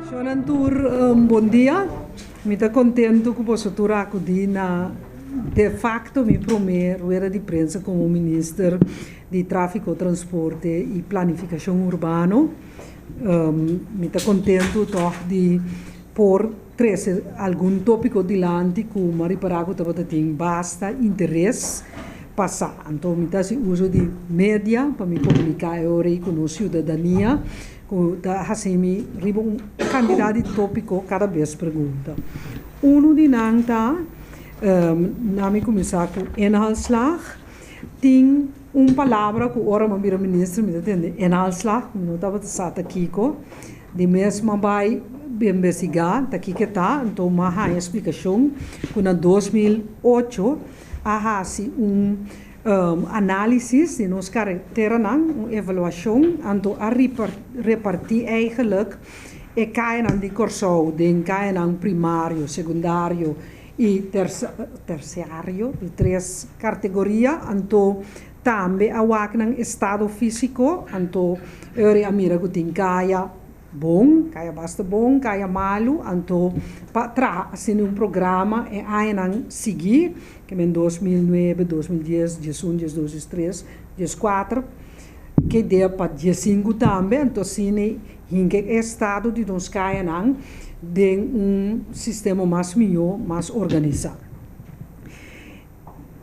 Shonnan tur bon dia. Mi ta contento cu boso tur a acudi na de facto mi prome rueda di prensa como Minister di Trafico, Transporte y Planificacion Urbano. Mi ta contento toch di por trece algun topico dilanti cu mi a ripara cu tabata tin basta interes pa sa. Anto mi ta haci uso di media pa mi comunica e ora ey cu nos ciudadania cu ta haci mi riba un cantidad di topico cada bes pregunta. Uno di nan ta, na mi cuminsa cu inhaalslag. Tin un palabra cu ora mi a bira minister mi ta tende inhaalslag, mi no tabata sa ta kico. Di mes mi a bay investiga ta kico e ta, anto mi a haya splicacion cu na 2008 a haci un analisis di nos careteranan, un evaluacion, anto a reparti eigenlijk e cayanan di Corsou den cayanan primario, segundario y terciario, di tres categoria, anto tambe a wak nan estado fisico, anto ora a mira cu tin caya bon, caya basta bon, caya malo, anto pa traha asina un programa e añanan sigui, ke men 2009, 2010, 11, 12, 13, 14, ke idea pa 15 tambe, anto asina hinka e estado di nos cayanan den un sistema mas miho, mas organisa.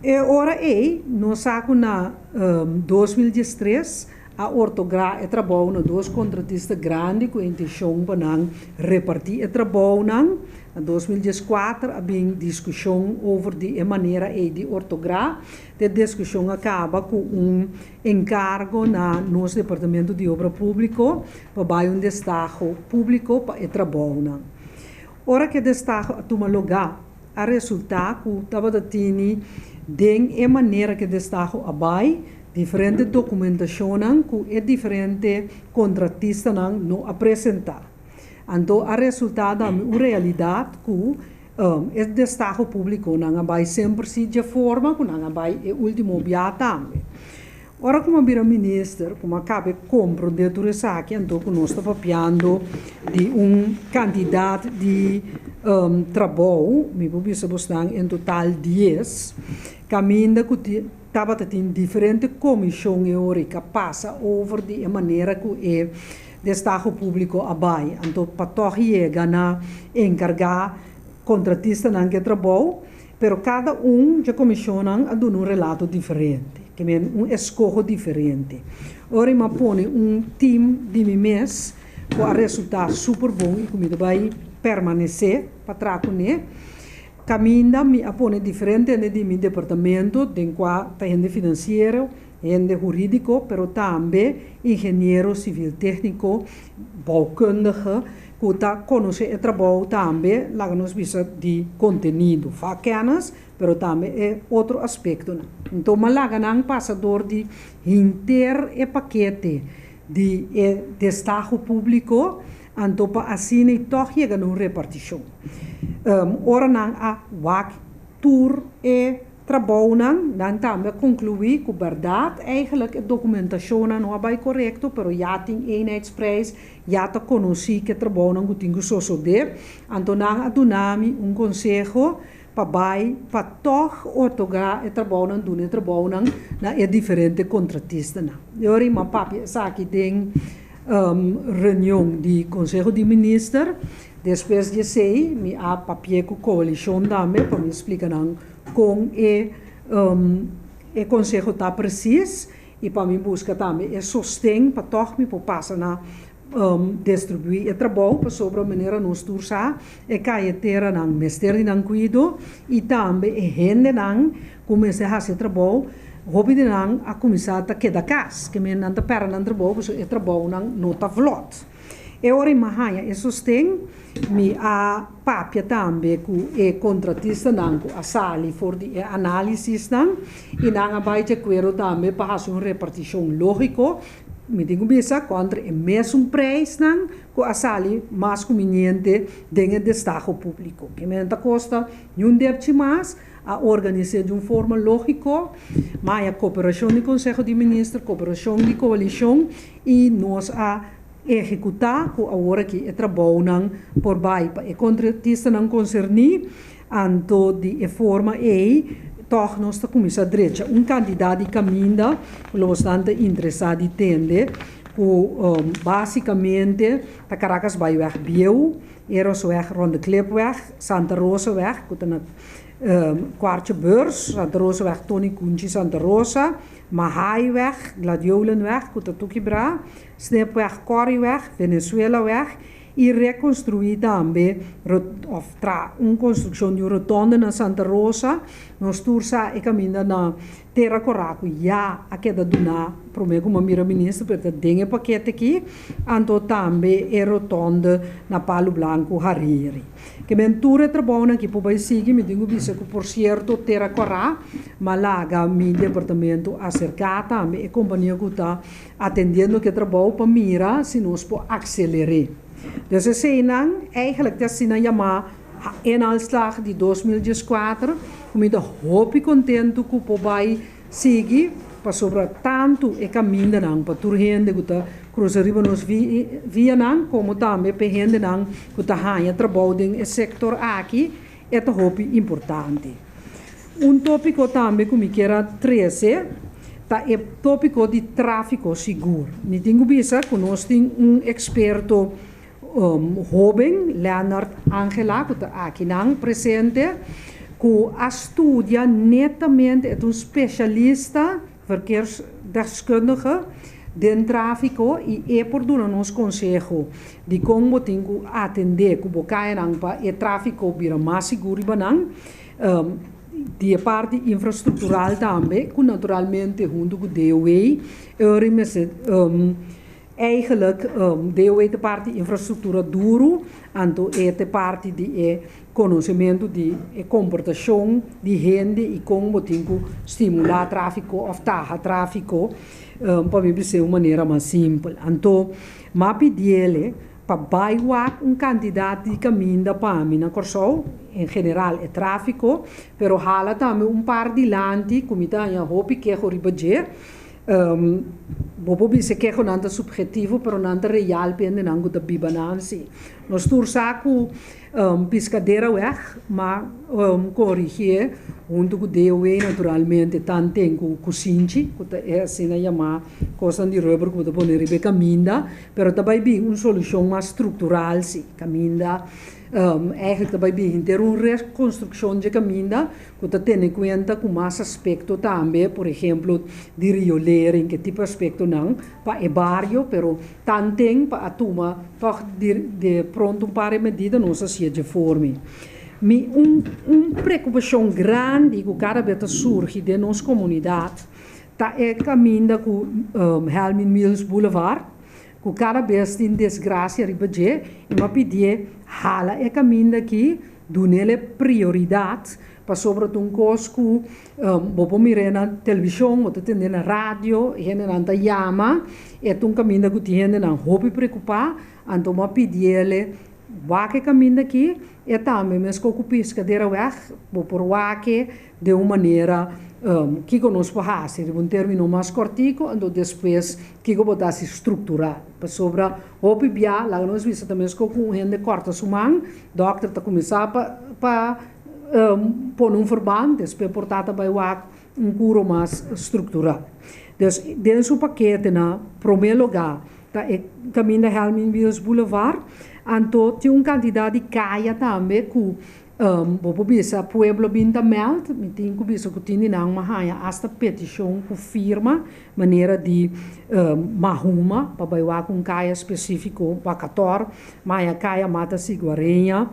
E ora ey nos sa cu na 2013 a ortogra e trabou na dos contratista grandi cu e intencion pa nan reparti e trabounan. Na 2014 a bin discusion over di e manera ey di ortogra. Te discusion a caba cu un encargo na nos Departamento di Obra Publico pa bay un destaho publico pa e trabounan. Ora cu e destaho a tuma lugar, a resulta cu tabata tini den e manera cu e destaho a bay diferente documentacionnan cu e diferente contratistanan no a presenta. Anto a resulta tambe un realidad cu e destaho publico nan a bay semper si dje forma cu nan a bay e ultimo bia tambe. Ora cu mi a bira minister, cu mi a cabe comprende tur esaki, anto cu nos ta papiando di un cantidad di trabou, mi por bisa bosnan en total 10, caminda cu tabata tin diferente comision e ora y ca pasa over di e manera cu e destaho publico a bay. Anto pa toch yega na encarga contratistanan cu e trabou, pero cada un dje comisionnan a duna un relato diferente, ke men un escoho diferente. Ora mi a pone un team di mi mes cu a resulta super bon y cu mi ta bay permanece pa traha cune, caminda mi a pone diferente hende di mi departamento, den cua ta hende financiero, hende huridico, pero tambe ingeniero civil tecnico, bouwkundige, cu ta conoce e trabou tambe, laga nos bisa, di contenido, vakkennis, pero tambe e otro aspectonan. Enton mi a laga nan pasa door di henter e pakete di e destaho publico, anto pa asina y toch yega na un reparticion. Ora nan a wak tur e trabounan, nan tambe a conclui cu berdad eigenlijk e documentacionnan no a bay corecto, pero ya tin eenheidsprijs, ya ta conoci cu e trabounan cu tin cu sosode. Anto nan a duna mi un conseho pa bay pa toch otorga e trabounan, duna e trabounan na e diferente contratistanan. E ora mi a papia esaki den reunion di Conseho di Minister. Despues di esey mi a papia cu coalicion tambe pa mi splica nan con e e conseho ta precies y pa mi busca tambe e sosten pa toch mi por pasa na distribui e trabou pasobra manera nos tur sa e cayeteranan mester di nan cuido y tambe e hendenan cu mester haci e trabou hopi di nan a cuminsa ta keda cas ke men nan ta perde nan trabou pasobra e trabounan no ta vlot. E ora mi a haña e sosten, mi a papia tambe ku e kontratistanan ku a sali for di e análisisnan i nan a bai di akuerdo tambe pa hasi un repartishon lógiko, mi tin ku bisa, kontra e mesun preisnan. ku a sali mas kuminiente den e destaho públiko. Ke men ta kosta niun depchi mas, a organis'é di un forma lógiko, maya koperashon di Konseho di Minister, koperashon di koalishon i nos a ehekutá ku awor aki e trabounan por bai pa e kontratistanan konserní. Anto di e forma ei tòg nos ta kuminsá drecha un kantidat di kaminda ku lo bosnan ta interesá di tende ku básikamente ta Caracas Baiweg bieu, Erosweg, Ronde Klipweg, Santa Rosaweg ku ta na Kwartje Beurs, Santa Rosaweg, Tony Kunchi Santa Rosa, Mahaiweg, Gladiolenweg ku ta Tukibrá, Snipweg, Corrieweg, Venezuelaweg i rekonstruí tambe òf traha un konstrukshon di un rotonde na Santa Rosa. Nos tur sa e kaminda na Tera Korá ku ya a keda duná promé ku mi a mira minister, pero ta den e pakete aki, anto tambe e rotonde na Palu Blanku Hariri. Ke men tur e trabounan aki por bai sigui, mi tin ku bisa ku por sierto Tera Korá m'a laga mi departamento aserká tambe e kompania ku ta atendiendo ku e trabou pa mira si nos por akseler'é. Dus eseinan eigenlijk ta asina yamá inhaalslag di 2014 ku mi ta hopi kontentu ku por bai sigui pasobra tantu e kamindanan pa tur hende ku ta krusa riba nos vianan komo tambe pa e hendenan ku ta haña trabou den e sektor aki e ta hopi importante. Un tópiko tambe ku mi kier a trese ta e tópiko di tráfiko sigur. Mi tin ku bisa ku nos tin un eksperto hóben, Leonard Angela, ku ta akinan presente, ku a studia netamente, e ta un spesialista, verkeersdeskundige, den tráfiko i e por duna nos konseho di kon bo tin ku atendé ku bo kayanan pa e tráfiko bira mas sigur riba nan. Di e parti infrastruktural tambe, ku naturalmente huntu ku DOW, e mester Eigenlijk DOW ta parti infrastruktura duru, anto e ta parti di e konosementu di e komportashon di hende i kon bo tin ku stimulá tráfiko òf taha tráfiko, pa mi bis'é un manera mas simpel. Anto m'a pidiele pa bai wak un kantidat di kaminda pa mi na Kòrsou, en general e tráfiko, pero hala tambe un par dilanti ku mi ta haña hopi keho riba dje. Bo por bisa keho nan ta subhetivo pero nan ta real pa hendenan ku ta biba nan si. Nos tur sa ku Piscaderaweg ma korigié huntu ku DOW naturalmente tanten ku kusinchi ku ta e asina yamá kosnan di rubber ku bo ta pone riba e kaminda pero ta bai bin un solushon mas struktural si kaminda eigenlijk ta bai bin henter un rekonstrukshon dje kaminda ku ta tene kuenta ku mas aspekto tambe, por ehemplo di riolering, ke tipo aspektonan pa e bario, pero tanten pa a tuma tòg di de pronto un par e medida nos a siña dje formi. Mi un un preokupashon grandi ku kada bes ta surgi den nos komunidat ta e kaminda ku Helmin Mills Boulevard, ku kada bes tin desgrasia riba dje i mi a pidié hala e kaminda aki, dun'el e prioridat, pasobra ta un kos ku bo por mir'é na televishon, bo ta tend'é na radio, e hendenan ta yama, e ta un kaminda ku tin hendenan hopi preokupá, anto mi a pidiel wak e kaminda aki, e tambe meskos ku Piscaderaweg, bo por wak e den un manera kiko nos por hasi riba un termino mas kòrtiku, anto despues kiko bo ta hasi struktural. Pasobra hopi bia, laga nos bisa ta meskos ku un hende kòrta su man, dòkter ta kuminsá pa pa pone un verband, despues por ta ta bai wak un kuro mas struktural. Dus den su pakete na promé lugá ta e kaminda Helmin Wiels Boulevard, anto tin un kantidat di kaya tambe ku Bo por bisa pueblo bin ta meld, mi tin ku bisa ku tin di nan a haña asta petishon ku firma manera di Mahuma pa bai wak un kaya spesífiko, Wakator, maya kaya Mata Siguareña,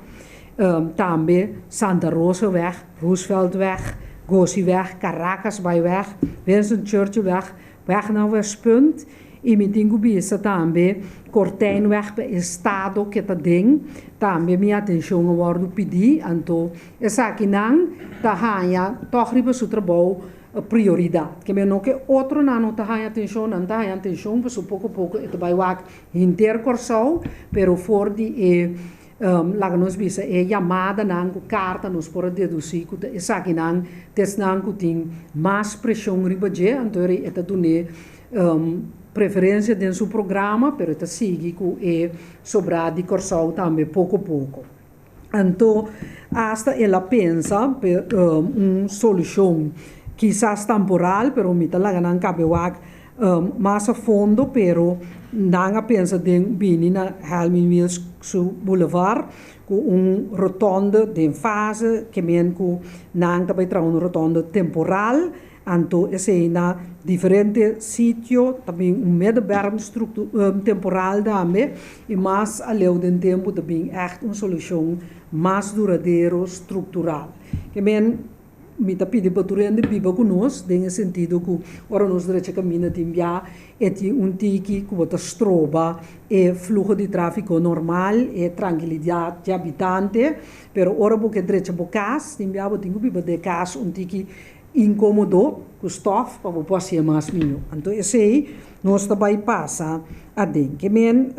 tambe Santa Rosaweg, Rooseveltweg, Gosiweg, Caracasbaaiweg, Winston Churchillweg, Weg na Westpunt i mi tin ku bisa tambe Kortijnweg pa estado ke ta den, tambe mi atenshon a wòrdu pidí, anto esakinan ta haña tòg riba su trabou. Prioridat. Ke men no ke otronan no ta haña atenshon, nan ta haña atenshon, pasobra poko poko e ta bai wak henter Kòrsou, pero for di e, laga nos bisa, e yamadanan ku karta nos por a dedusí ku ta esakinan ta esnan ku tin mas preshon riba dje, anto e ta dun'é preferensia den su programa, pero e ta sigui ku e sobrá di Kòrsou tambe poko poko. Anto hasta el a pensa pe un solushon kisas temporal, pero mi ta laga nan kabe wak mas a fondo, pero nan a pensa den bini na Helmin Wiels su boulevard ku un rotonde den fase, ke men ku nan ta bai traha un rotonde temporal. Anto esei na diferente sitio ta bin un middenberm temporal tambe i mas aleu den tempu ta bin ègt un solushon mas duradero struktural. Ke men mi ta pidi pa tur hende biba ku nos den e sentido ku ora nos drecha kaminda tin bia e tin un tiki ku bo ta stroba e fluho di tráfiko normal, e trankilidat di habitante, pero ora bo ke drecha bo kas tin bia bo tin ku biba den e kas un tiki Inkomodo ku stòf pa bo por hasié mas mihó. Anto esei nos ta bai pasa aden. Ke men,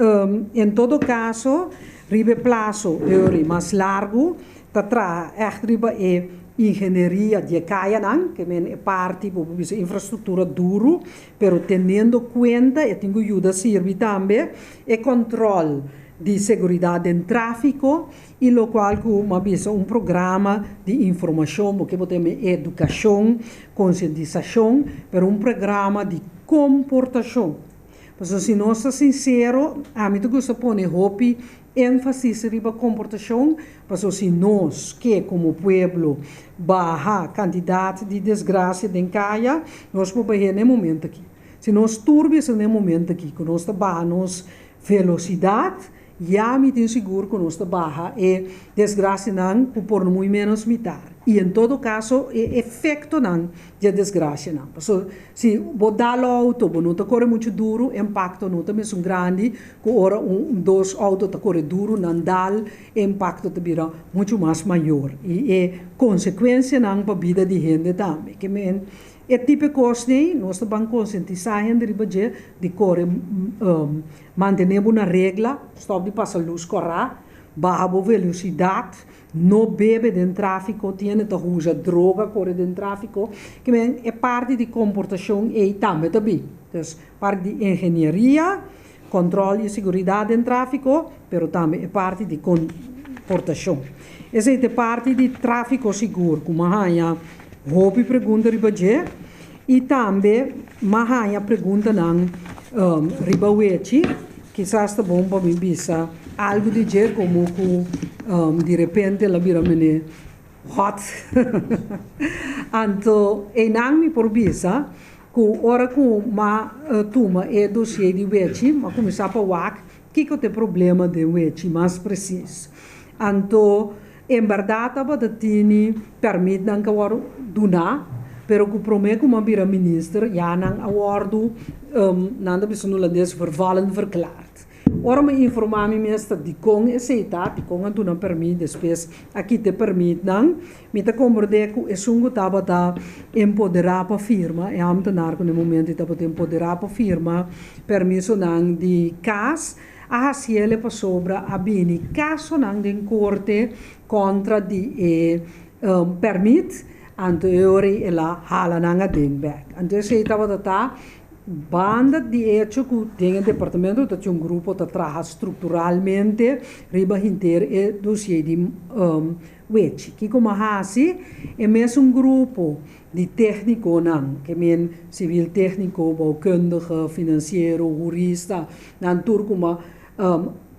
en todo kaso, riba e plaso euri mas largu ta traha ègt riba e ingenieria di e kayanan, ke men e parti bo por bisa infrastruktura duru, pero teniendo kuenta e tin ku yuda sirbi tambe e kòntròl di seguridat den tráfiko. I lokual ku m'a bisa un programa di informashon, bo ke bo teme edukashon, konsientisashon, pero un programa di komportashon. Pasobra si nos ta sinsero, ami ta gusta pone hopi énfasis riba komportashon, pasobra si nos ke komo pueblo baha kantidat di desgrasia den kaya, nos por bah'é na e momento aki. Si nos tur bisa na e momento aki ku nos ta baha nos velosidat, Ya mi tin sigur ku nos ta baha e desgrasianan ku por no muy ménos mitar i en todo kaso e efektonan di e desgrasianan. Pasobra si bo dal outo bo no ta kore muchu duru, e impakto no ta mesun grandi ku ora un dos outo ta kore duru nan dal e impakto ta bira muchu mas mayor i e konsekuensianan pa bida di hende tambe. Ke men e tipo e kos nei nos ta ban konsientisá hende riba dje di kore Mantené bo na regla, stòp di pasa lus kòrá, baha bo velosidat, no bebe den tráfiko, tin hende ta usa droga kore den tráfiko. Ke men e parti di komportashon ei tambe ta bin. Dus parti di ingenieria, kòntròl i siguridat den tráfiko, pero tambe e parti di komportashon. Esei ta e parti di tráfiko sigur ku mi a haña hopi pregunta riba dje. I tambe m'a haña preguntanan riba wechi. Kisas ta bon pa mi bisa algu di dje komo ku di repente el a bira mene hot. Anto einan mi por bisa ku ora ku m'a tuma e dosié di wechi, m'a kuminsá pa wak kiko ta e problema den wechi mas presis. Anto En bèrdat tabata tini pèrmitnan ku a wòrdu duná, pero ku promé ku mi a bira minister ya nan a wòrdu, nan ta bisa na hulandes, vervallen verklaard. Ora mi informá mi mes ta dikon esei ta, dikon a duna pèrmit, despues a kita e pèrmitnan, mi ta komprendé ku esun ku tabata empoderá pa firma, e ámtenar ku na e momento ei tabata empoderá pa firma pèrmisonan di kas, A hasiele pasobra a bini kasonan den korte kontra di e pèrmit, anto e ora ei el a hala nan aden bèk. Anto esei tabata ta banda di echo ku den e departamento ta tin un grupo ta traha strukturalmente riba hinter e dosié di wechi. Kiko mi a hasi? E mesun grupo di técniconan, ke men civil técnico, bouwkundige, financiero, hurista, nan tur ku m'a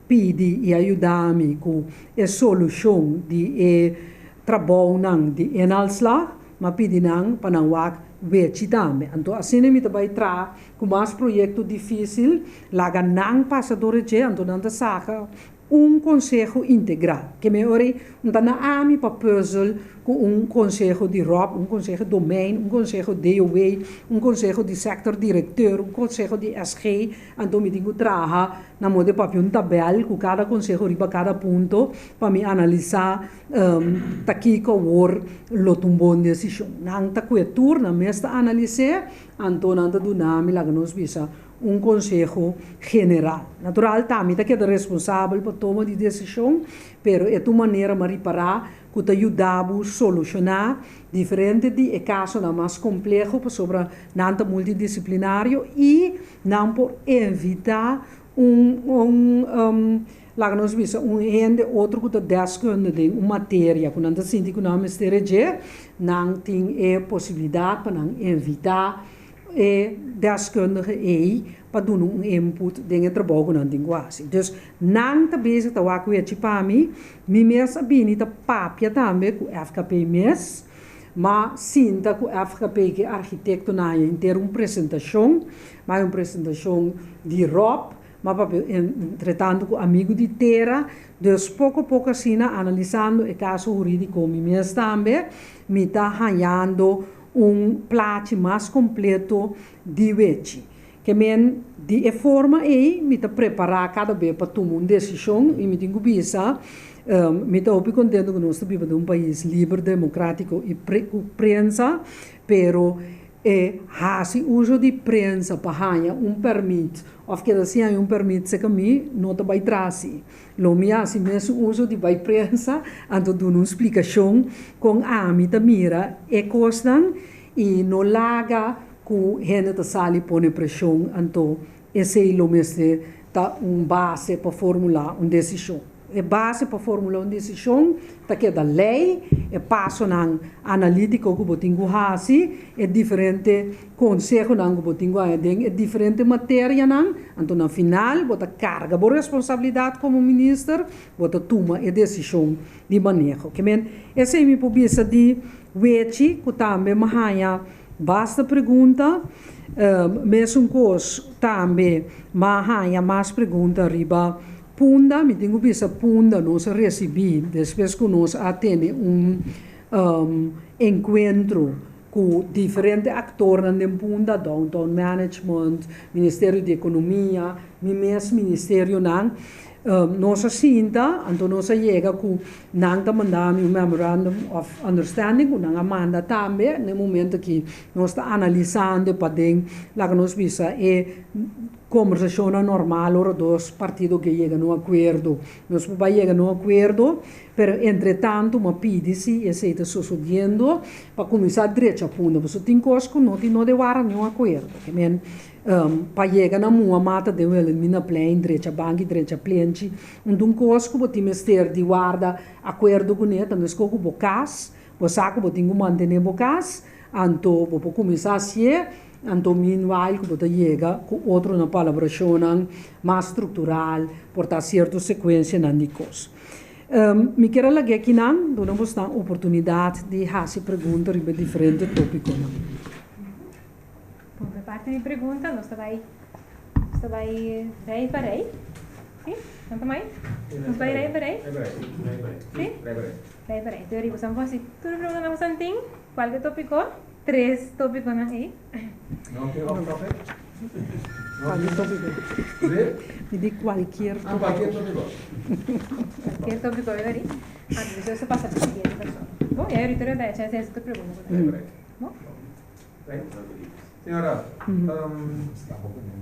pidi i a yuda mi ku e solushon di e trabounan di inhaalslag, m'a pidi nan pa nan wak wechi tambe. Anto asina mi ta bai traha ku mas proyekto difísil, laga nan pasa dor e dje, anto nan ta saka. Un konseho integral. Ke men ora ei no ta na ami pa pùzel ku un konseho di Rob, un konseho domein, un konseho DOW, un konseho di sektor direkteur, un konseho di SG, anto mi tin ku traha na moda di papia un tabèl ku kada konseho riba kada punto pa mi analisá ta kiko awor lo ta un bon desishon. Nan ta kue tur, nan mes ta analis'é, anto nan ta duna mi laga nos bisa un konseho general. Natural ta mi ta keda responsabel pa toma di desishon, pero e ta un manera ma ripará ku ta yuda bo solushoná diferente di e kasonan mas kompleho pasobra nan ta multidisiplinario i nan por evitá un un laga nos bisa un hende otro ku ta deskunde den un materia ku nan ta sinti ku nan mester e dje, nan tin e posibilidat pa nan evitá e deskundige ei pa duna un input den e trabou ku nan tin ku hasi. Dus nan ta bezig ta wak wechi pa mi. Mi mes a bini ta papia tambe ku FKP mes, m'a sinta ku FKP ku e arkitektonan haña henter un presentashon, m'a haña un presentashon di Rob, m'a papia entretanto ku amigu di tera. Dus poko poko asina analisando e kaso hurídiko mi mes tambe, mi ta hañando un plachi mas kompleto di wechi. Ke men di e forma ei mi ta prepará kada be pa tuma un desishon i mi tin ku bisa mi ta hopi kontento ku nos ta biba den un pais liber, demokratiko i ku prensa, pero e hasi uso di prensa pa haña un pèrmit òf keda sin haña un pèrmit serka mi no ta bai trasi. Lo mi hasi mesun uso di bai prensa, anto duna un splikashon kon ami ta mira e kosnan i no laga ku hende ta sali pone preshon, anto esei lo mester ta un base pa formulá un desishon. E base pa formulá un desishon ta keda lei, e pasonan analítiko ku bo tin ku hasi, e diferente Konsehonan ku bo tin ku haña den e diferente materianan, anto na final bo ta karga bo responsabilidat komo minister, bo ta tuma e desishon di maneho. Ke men, esei mi por bisa di Wechi ku tambe mi haña basta pregunta. Mesun kos tambe mi haña mas pregunta riba Punda. Mi tin ku bisa Punda nos a risibí despues ku nos a tene un enkuentro ku diferente aktornan den Punda, Downtown Management, Ministerio di Ekonomia, mi mes ministerionan, nos a sinta, anto nos a yega ku nan ta manda mi un memorandum of understanding ku nan a manda tambe na e momento aki nos ta analisando paden laga nos bisa e kombersashonnan normal ora dos partido ke yega na un akuerdo. Nos por bai yega na un akuerdo. Pero entre tanto m'a pidi si esei ta sosodiendo pa kuminsá drecha punda, pasobra tin kos ku no tin no de wara niun akuerdo. Ke men pa yega na mua mata den Wilhelminaplein, drecha banki, drecha plenchi, un ta un kos ku bo tin mester di warda akuerdo kuné, ta meskos ku bo kas, bo sa ku bo tin ku mantené bo kas, anto bo por kuminsá hasié, anto meanwhile ku bo ta yega ku otronan palabrashonnan mas struktural, por ta sierto sekuensianan di kos. Mi kier a lag'é akinan duna bosnan oportunidat di hasi pregunta riba e diferente tópikonan. Bon, pa e parti di pregunta nos ta bai nos ta bai rei pa rei. Si? Nan ta mai? Nos bai rei pa rei? Si? Rei pa rei. Entonces bosan por hasi tur e preguntanan bosan tin, kualke tópiko, tres tópikonan ei. No tin off topic? Cualquier tópico. Mi di cualquier tópico. Ah, cualquier tópico. Cualquier tópico, yo di. Antes eso pasa pa siguiente persona. Bon, y ahorita lo da chance de hacer tu pregunta. Bon? Señora,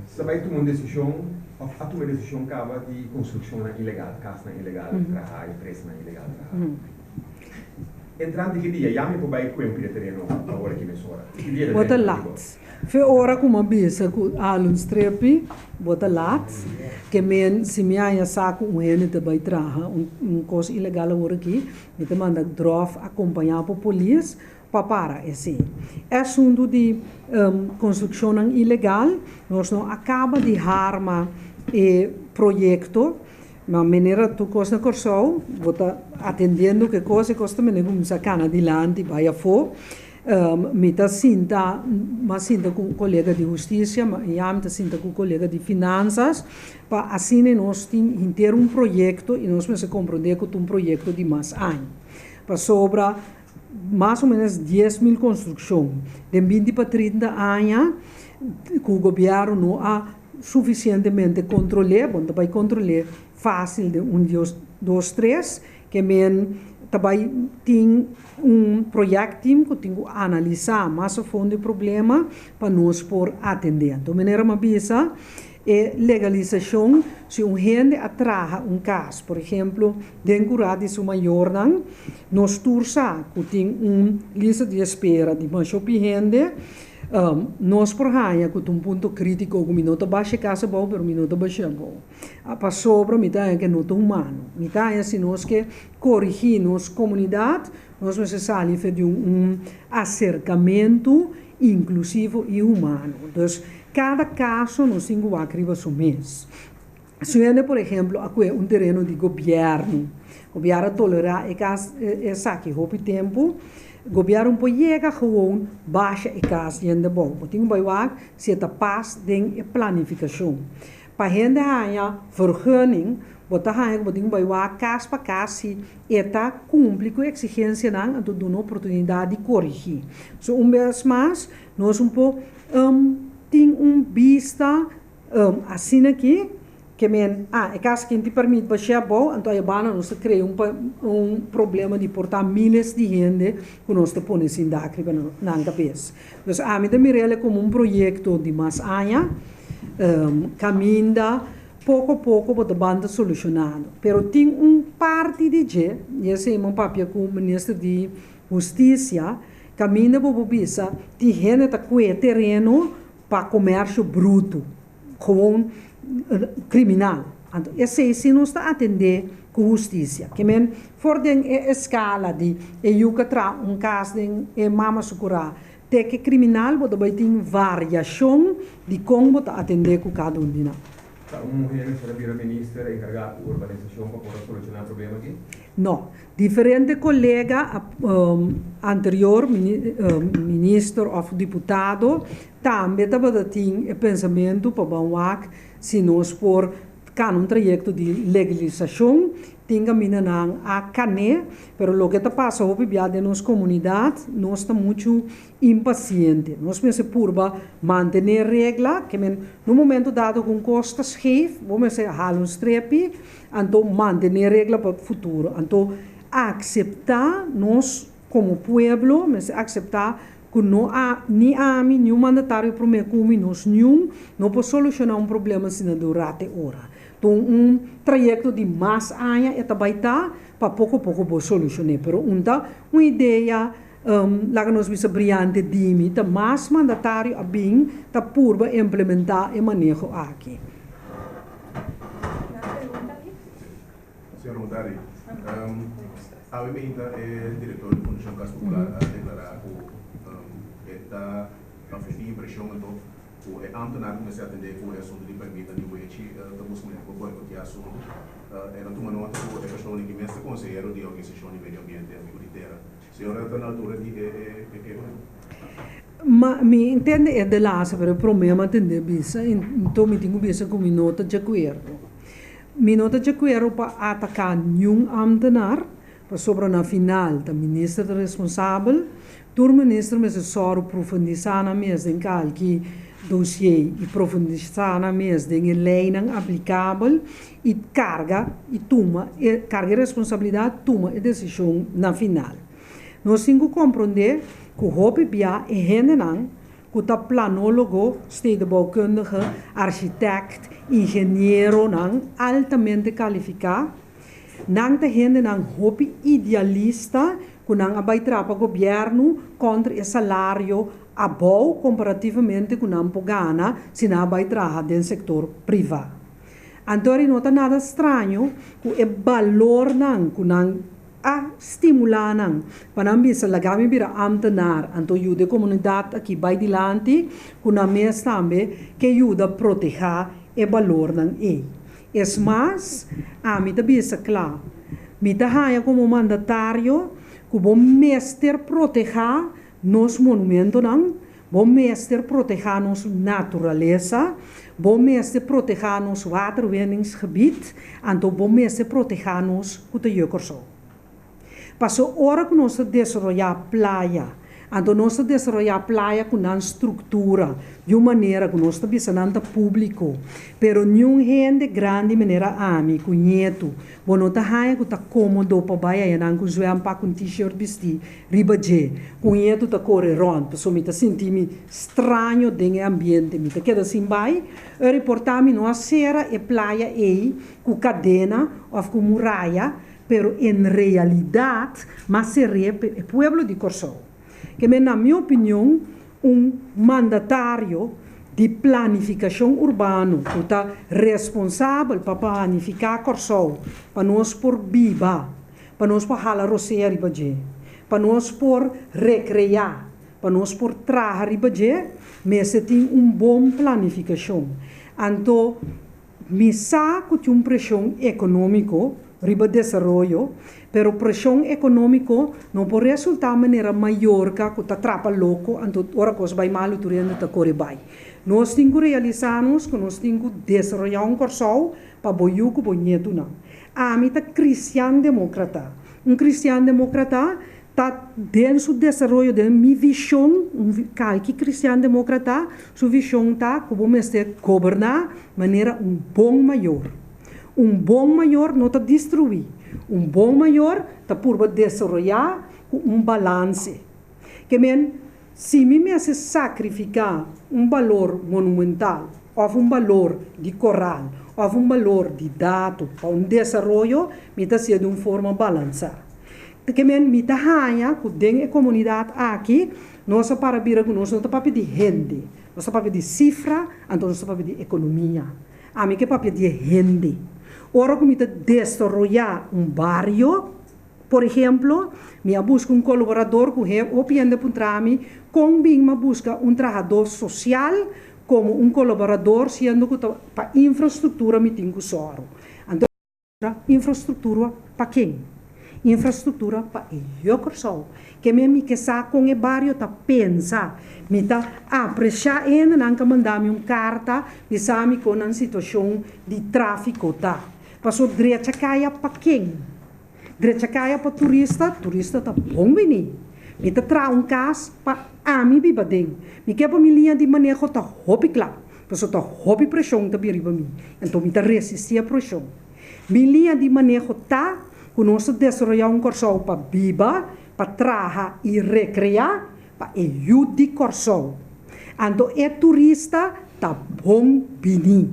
sa bai tuma un desishon òf a tuma e desishon kaba di konstrukshonnan ilegal, kasnan ilegal traha, empresanan ilegal traha. Entrante ki dia ya mi por bai kuempi de tereno awor aki mesora? Ki dia Bo ta lat. Fe ora ku mi a bisa ku Alun Strepi, bo ta lat. Ke men si mi haña sa ku un hende ta bai traha un kos ilegal awor aki, mi ta manda dròf akompañá pa polis pa para esei. E asuntu di konstrukshonnan ilegal, nos no a kaba di harma e proyekto. Ma manera tur kos na Kòrsou, bo ta atendiendo ku e kos, e kos ta mene kuminsá kana dilanti, bai afó. Mi ta sinta, m'a sinta ku kolega di hustisia, ya mi ta sinta ku kolega di finansas, pa asina nos tin henter un proyekto i nos mester komprondé ku ta un proyekto di mas aña. Pasobra mas o ménos 10.000 konstrukshon den 20 pa 30 aña ku gobièrnu no a sufisientemente kontrol'é, bo no ta bai kontrol'é fásil den un dios dos tres, ke men ta bai tin un projectteam ku tin ku analisá mas a fondo e problema pa nos por atendé. Anto manera mi a bisa, e legalisashon, si un hende a traha un kas, por ehemplo, den kurá di su mayornan, nos tur sa ku tin un lista di espera di masha hopi hende. Nos por haña ku ta un punto krítiko ku mi no ta basha e kas abou, pero mi no ta bash'é abou. Pasobra mi ta haña ku e no ta humano. Mi ta haña si nos ke korigí nos komunidat, nos mester sali fe di un aserkamentu inklusivo i humano. Dus, kada kaso nos tin ku wak riba su mes. Si un hende, por ehemplo, a kue un tereno di gobièrnu, gobièrnu a tolerá e kas esaki hopi tempu, gobièrnu por yega gewoon basha e kas di hende abou. Bo tin ku bai wak si e ta pas den e planifikashon. Pa hende haña vergunning, bo ta haña ku bo tin ku bai wak kas pa kas si e ta kumpli ku e eksigensianan, anto duna oportunidat di korigí. So un bes mas, nos un por tin un bista Asina ki, ke men, ah, e kas kin tin permit pa shè abou, anto ayabana nos ta krea un un problema di por ta miles di hende ku nos ta pone sin dak riba nan kabes. Dus ami ta mira el komo un proyekto di mas aña, kaminda poko poko bo ta ban ta solushonando. Pero tin un parti di dje, i esei mi a papia ku minister di Hustisia, kaminda bo por bisa tin hende ta kue tereno pa komersio brutu, gewoon kriminal. Anto esei si nos ta atendé ku hustisia. Ke men for den e eskala di e yu ka traha un kas den e mama su kurá te ke kriminal bo ta bai tin variashon di kon bo ta atendé ku kada un di nan. Ta un muhé mester a bira minister enkargá ku urbanisashon pa por a solushoná e problema aki? No. Diferente kolega anterior, minister òf diputado, tambe tabata tin e pensamentu pa ban wak si nos por kana un trayekto di legalisashon. Tin kaminda nan a kan'é, pero loke ta pasa hopi bia den nos komunidat, nos ta muchu Impaciente. Nos mester purba mantené regla, ke men na un momento dado ku un kos ta scheef, bo mester hala un strepi, anto mantené regla pa futuro. Anto akseptá nos komo pueblo mester akseptá ku no a ni ami ni un mandatario promé ku mi nos niun no por solushoná un problema asina durante ora. Anto un trayekto di mas aña e ta bai ta pa poko poko bo solushoné, pero un ta un idea. Laga nos bisa briante dimi ta mas mandatario a bin ta purba implementá e maneho aki. Señor Mutari, awe meinta e director di Fundacion Cas Popular a declara cu e ta tin impresion anto Ku e ámtenar ku mester atendé ku e asuntu di permitnan di wechi ta buska manera pa boikoteá asuntu. El a tuma nota ku e persona ki mes ta konsehero di e organisashon di medio ambiente Amigu di Tera. Señora ta na altura di e kehonan? Ma mi intende e de laatste, pero e promé mi a tende bisa, enton mi tin ku bisa ku mi no ta djakuerdo. Mi no ta djakuerdo pa ataká niun ámtenar, pasobra na final ta minister ta responsabel. Tur minister mester sòru profundisá nan mes den kalki dosié i profundisá nan mes den e leinan aplikabel i karga i tuma e karga e responsabilidat tuma e desishon na final. Nos tin ku komprondé ku hopi bia e hendenan ku ta planólogo, stedenbouwkundige, architect, ingenieronan altamente kalifiká, Nan ta hendenan hopi idealista ku nan a bai traha pa gobièrnu kontra e salario abou komparativamente ku nan por gana si nan a bai traha den sektor privá. Anto no ta nada straño ku e balornan ku nan a stimulá nan pa nan bisa laga mi bira ámtenar anto yuda e komunidat aki bai dilanti ku nan mes tambe ke yuda protehá e balornan ei. Es mas, ami ta bisa kla, mi ta haña komo mandatario ku bo mester protehá nos monumentonan, bo mester protehá nos naturalesa, bo mester protehá nos waterwinningsgebied, anto bo mester protehá nos ku ta yu Kòrsou. Paso ora ku nos ta desaroyá playa, anto nos ta desaroyá playa ku nan struktura di un manera ku nos ta bisa nan ta públiko, pero niun hende grandi manera ami ku ñetu bo no ta haña ku ta kómodo pa bai ayanan ku zwèmpak ku un t-shirt bistí riba dje, ku ñetu ta kore rònt, pasobra mi ta sinti mi straño den e ambiente, mi ta keda sin bai. E reportá mi no a sera e playa ei ku kadena òf ku muraya, Pero en realidad mas ser'é pe e pueblo di Kòrsou. Ke men na mi opinion un mandatario di planifikashon urbano ku ta responsabel pa planifiká Kòrsou pa nos por biba, pa nos por hala rosea riba dje, pa nos por rekreá, pa nos por traha riba dje, mester tin un bon planifikashon. Anto Mi sa ku tin un preshon ekonómiko riba desaroyo, pero preshon ekonómiko no por resultá manera Mallorca ku ta trapa loko anto ora kos bai malu tur hende ta kore bai. Nos tin ku realisá nos ku nos tin ku desaroyá un Kòrsou pa bo yu ku bo ñetunan. Ami ta kristian-demokrata. Un kristian-demokrata Ta den su desaroyo, den mi vishon, un kalki kristian demokrata su vishon ta ku bo mester goberná manera un bon mayor. Un bon mayor no ta destruí, un bon mayor ta purba desaroyá ku un balanse. Ke men, si mi mester sakrifiká un balor monumental òf un balor di koral òf un balor di dato pa un desaroyo, mi ta hasié di un forma balansá. Ke men mi ta haña ku den e komunidat aki nos a para bira ku nos no ta papia di hende, nos ta papia di sifra, anto nos ta papia di ekonomia. Ami ke papia di e hende. Ora ku mi ta desaroyá un bario, por ehemplo, mi a buska un kolaborador ku hopi hende a puntra mi kon bin mi a buska un trahadó sosial komo un kolaborador siendo ku ta pa infrastruktura mi tin ku sòru. Anto. Infrastruktura pa ken? Infrastruktura pa e yu Kòrsou. Ke men mi ke sa kon e bario ta pensa. Mi ta apresiá e hendenan ka manda mi un karta bisa mi kon nan situashon di tráfiko ta. Paso drecha kaya pa ken? Drecha kaya pa turista? Turista ta bon bini. Mi ta traha un kas pa ami biba den. Mi ke pa mi liña di maneho ta hopi kla. Pasobra ta hopi preshon ta bin riba mi, anto mi ta resistí e preshon. Mi liña di maneho ta ku nos ta desaroyá un Kòrsou pa biba, pa traha i rekreá pa e yu di Kòrsou. Anto e turista ta bon bini.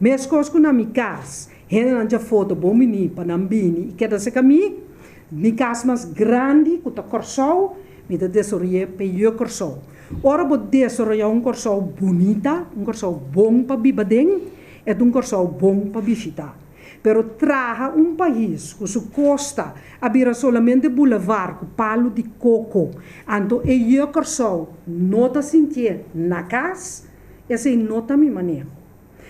Meskos ku na mi kas, hendenan djafó ta bon bini pa nan bini i keda serka mi. Mi kas mas grandi ku ta Kòrsou, mi ta desaroy'é pa e yu Kòrsou. Ora bo desaroyá un Kòrsou bunita, un Kòrsou bon pa biba den, e ta un Kòrsou bon pa bishitá. Pero traha un pais ku su kosta a bira solamente bulevar ku palu di koko, anto e yu Kòrsou no ta sintié na kas, esei no ta mi maneho.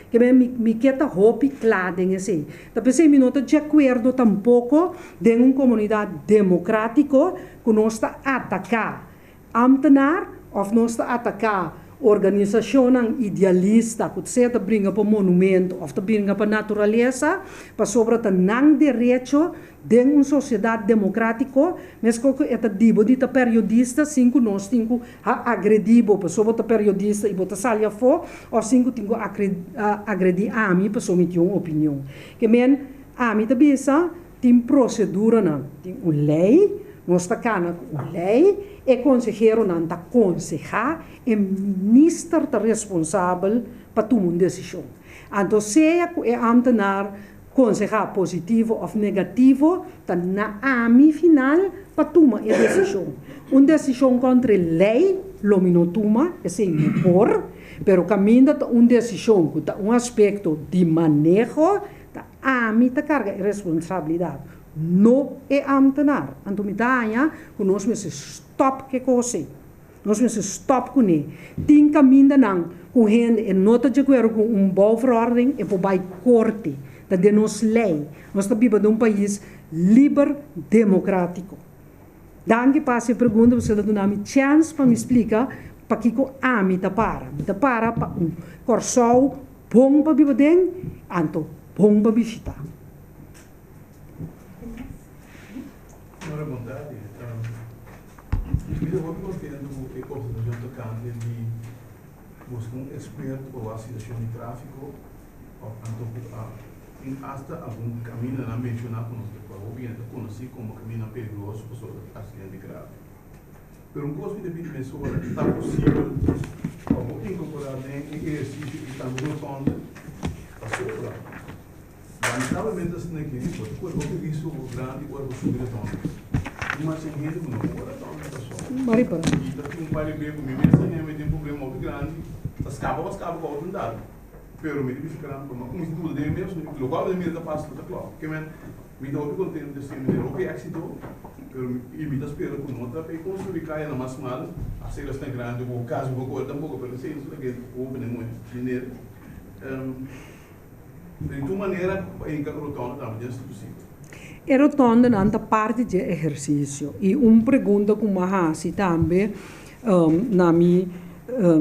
Ke men mi mi ke ta hopi kla den esei. Ta p'esei mi no ta di akuerdo tampoko den un komunidat demokratiko ku nos ta ataká Ambtenaar of nos ta ataká organisashonnan idealista ku sea ta bringa pa monumento of ta bringa pa naturalesa, pasobra ta nan derecho den un sosiedat demokratiko, meskos ku e ta di bo di ta periodista sin ku nos tin ku a agredí bo pasobra bo ta periodista i bo ta sali afó of sin ku tin ku agredí ami pasobra mi tin un opinion. Ke men ami ta bisa Tin proseduranan, tin un lei, nos ta kana ku un lei, e konseheronan ta konsehá, e minister ta responsabel pa tuma un desishon. Anto sea ku e ámtenar konsehá positivo òf negativo, ta na ami final pa tuma e desishon. Un desishon kontra e lei lo mi no tuma, esei no por, pero kaminda ta un desishon ku ta un aspekto di maneho, Ta ami ta karga e responsabilidat, no e ámtenar. Anto mi ta haña ku nos mester stòp ku e kos ei. Nos mester stòp kuné. Tin kamindanan ku hende e no ta di akuerdo ku un bouwverordening, e por bai korte. Ta den nos lei. Nos ta biba den un pais liber, demokrátiko. Danki pa hasi e pregunta pasobra ta duna mi chèns pa mi splika pakiko ami ta para. Mi ta para pa un Kòrsou bon pa biba den, anto bon pa bishitá. Señora Bondade, mi ta hopi contento cu e observacion tocante di busca un experto pa wak situacion di trafico of anto cu a tin hasta algun camindanan menciona cu nos ta hopi hende ta conoci como camindanan peligroso pasobra ta accidente grave. Pero un cos mi ta pidi mesora, ta posibel pa bo incorpora den e ehercicio y tambe rotonde pasobra Lamentablemente asina aki bo ta kore hopi risko grandi ora bo subi rotonde. Tin mas hende ku no por rotonde paso. I ta tin un par di bes ku mi mes a hende tin problema hopi grandi ta skapa pa skapa ku outo dal. Pero mi ta bisa kran pa mi a kuminsá duda den mi mes lokual mi ta mira ta pasa ta klòp. Ke men mi ta hopi kontento di esei mi tin hopi éksito pero i mi ta spera ku no ta e konstruí kayanan mas mal asina asina grandi ku kasi bo kore tampoko pero esei ta loke hopi den manera. Di tur manera pa hinka ku rotonde tambe den posibel. E rotondenan ta parti dje ehersisio i un pregunta ku mi a hasi tambe na mi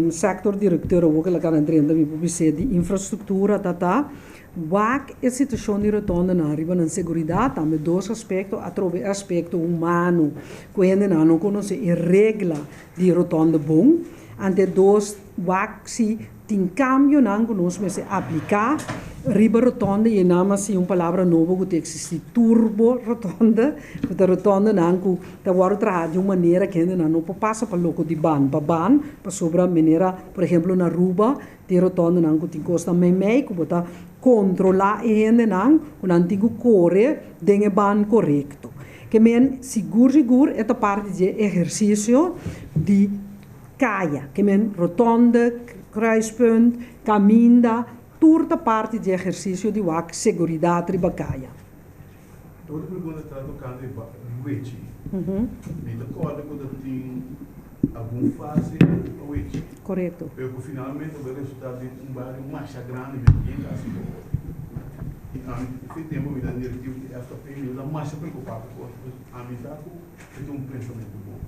sector directeur awor ku el a gana drenta mi por bis'é di infrastruktura ta ta wak e situashon di rotondenan riba nan seguridat tambe dos aspekto atrobe e aspekto humano ku hendenan no konosé e regla di rotonde bon ante dos wak si Tin kambionan ku nos mester apliká riba rotonde i e nan a siña un palabra nobo ku ta eksistí, turbo rotonde, ku ta rotondenan ku ta wòrdu traha di un manera ku hendenan no por pasa pa loko di ban pa ban, pasobra manera por ehemplo na Aruba tin rotondenan ku tin kosnan meimei ku bo ta kontrolá e hendenan ku nan tin ku kore den e ban korekto. Ke men sigur sigur e ta parti di e ehersisio di. Kaya, ke men rotonde, kruispunt, kaminda, tur ta parti di ehersisio di wak seguridat riba kaya. Otro pregunta ta tokante wechi. Mi ta kòrda ku ta tin algun fase pa wechi. Korekto. Pero ku finalmente bo resultá den un bario masha grandi mi no yega hasi bo. I ami fe tempu mi ta direktivo di FKP mi ta masha preokupá ku kos ami sa ku e ta un pensamentu bon.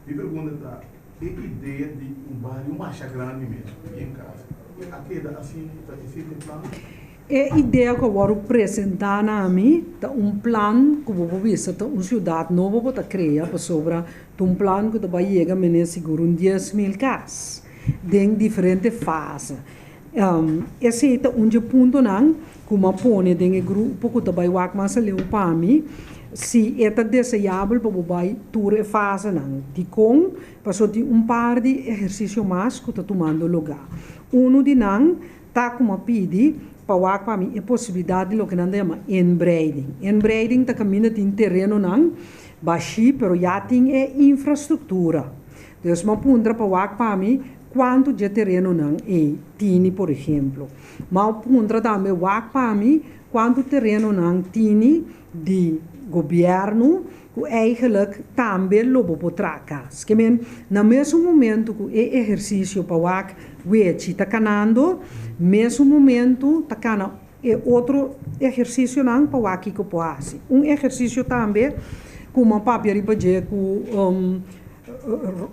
Mi pregunta ta, e idea di un bario masha grandi mes, bien kas, a keda asina ta esei e plan? E idea ku a wòrdu presentá na mi ta un plan ku bo por bisa ta un siudat nobo bo ta krea pasobra ta un plan ku ta bai yega mene sigur un 10,000 kas den diferente fase. Esei ta un dje puntonan ku mi a pone den e grupo ku ta bai wak mas aleu pa mi, si e ta deseabel pa bo bai tur e fasenan. Dikon? Pasobra tin un par di ehersisio mas ku ta tumando lugá. Unu di nan ta ku mi a pidi pa wak pa mi e posibilidat di loke nan ta yama inbreiding. Inbreiding ta kaminda tin terenonan bashí pero ya tin e infrastruktura. Dus mi a puntra pa wak pa mi Kuantu dje terenonan ei tini, por ehemplo? Ma o puntra tambe wak pa mi kuantu terenonan tini di gobièrnu ku eigenlijk tambe lo bo por traha kas. Ke men, na mesun momentu ku e ehersisio pa wak wechi ta kanando, mesun momentu ta kana e otro ehersisionan pa wak kiko por hasi. Un ehersisio tambe ku mi a papia riba dje ku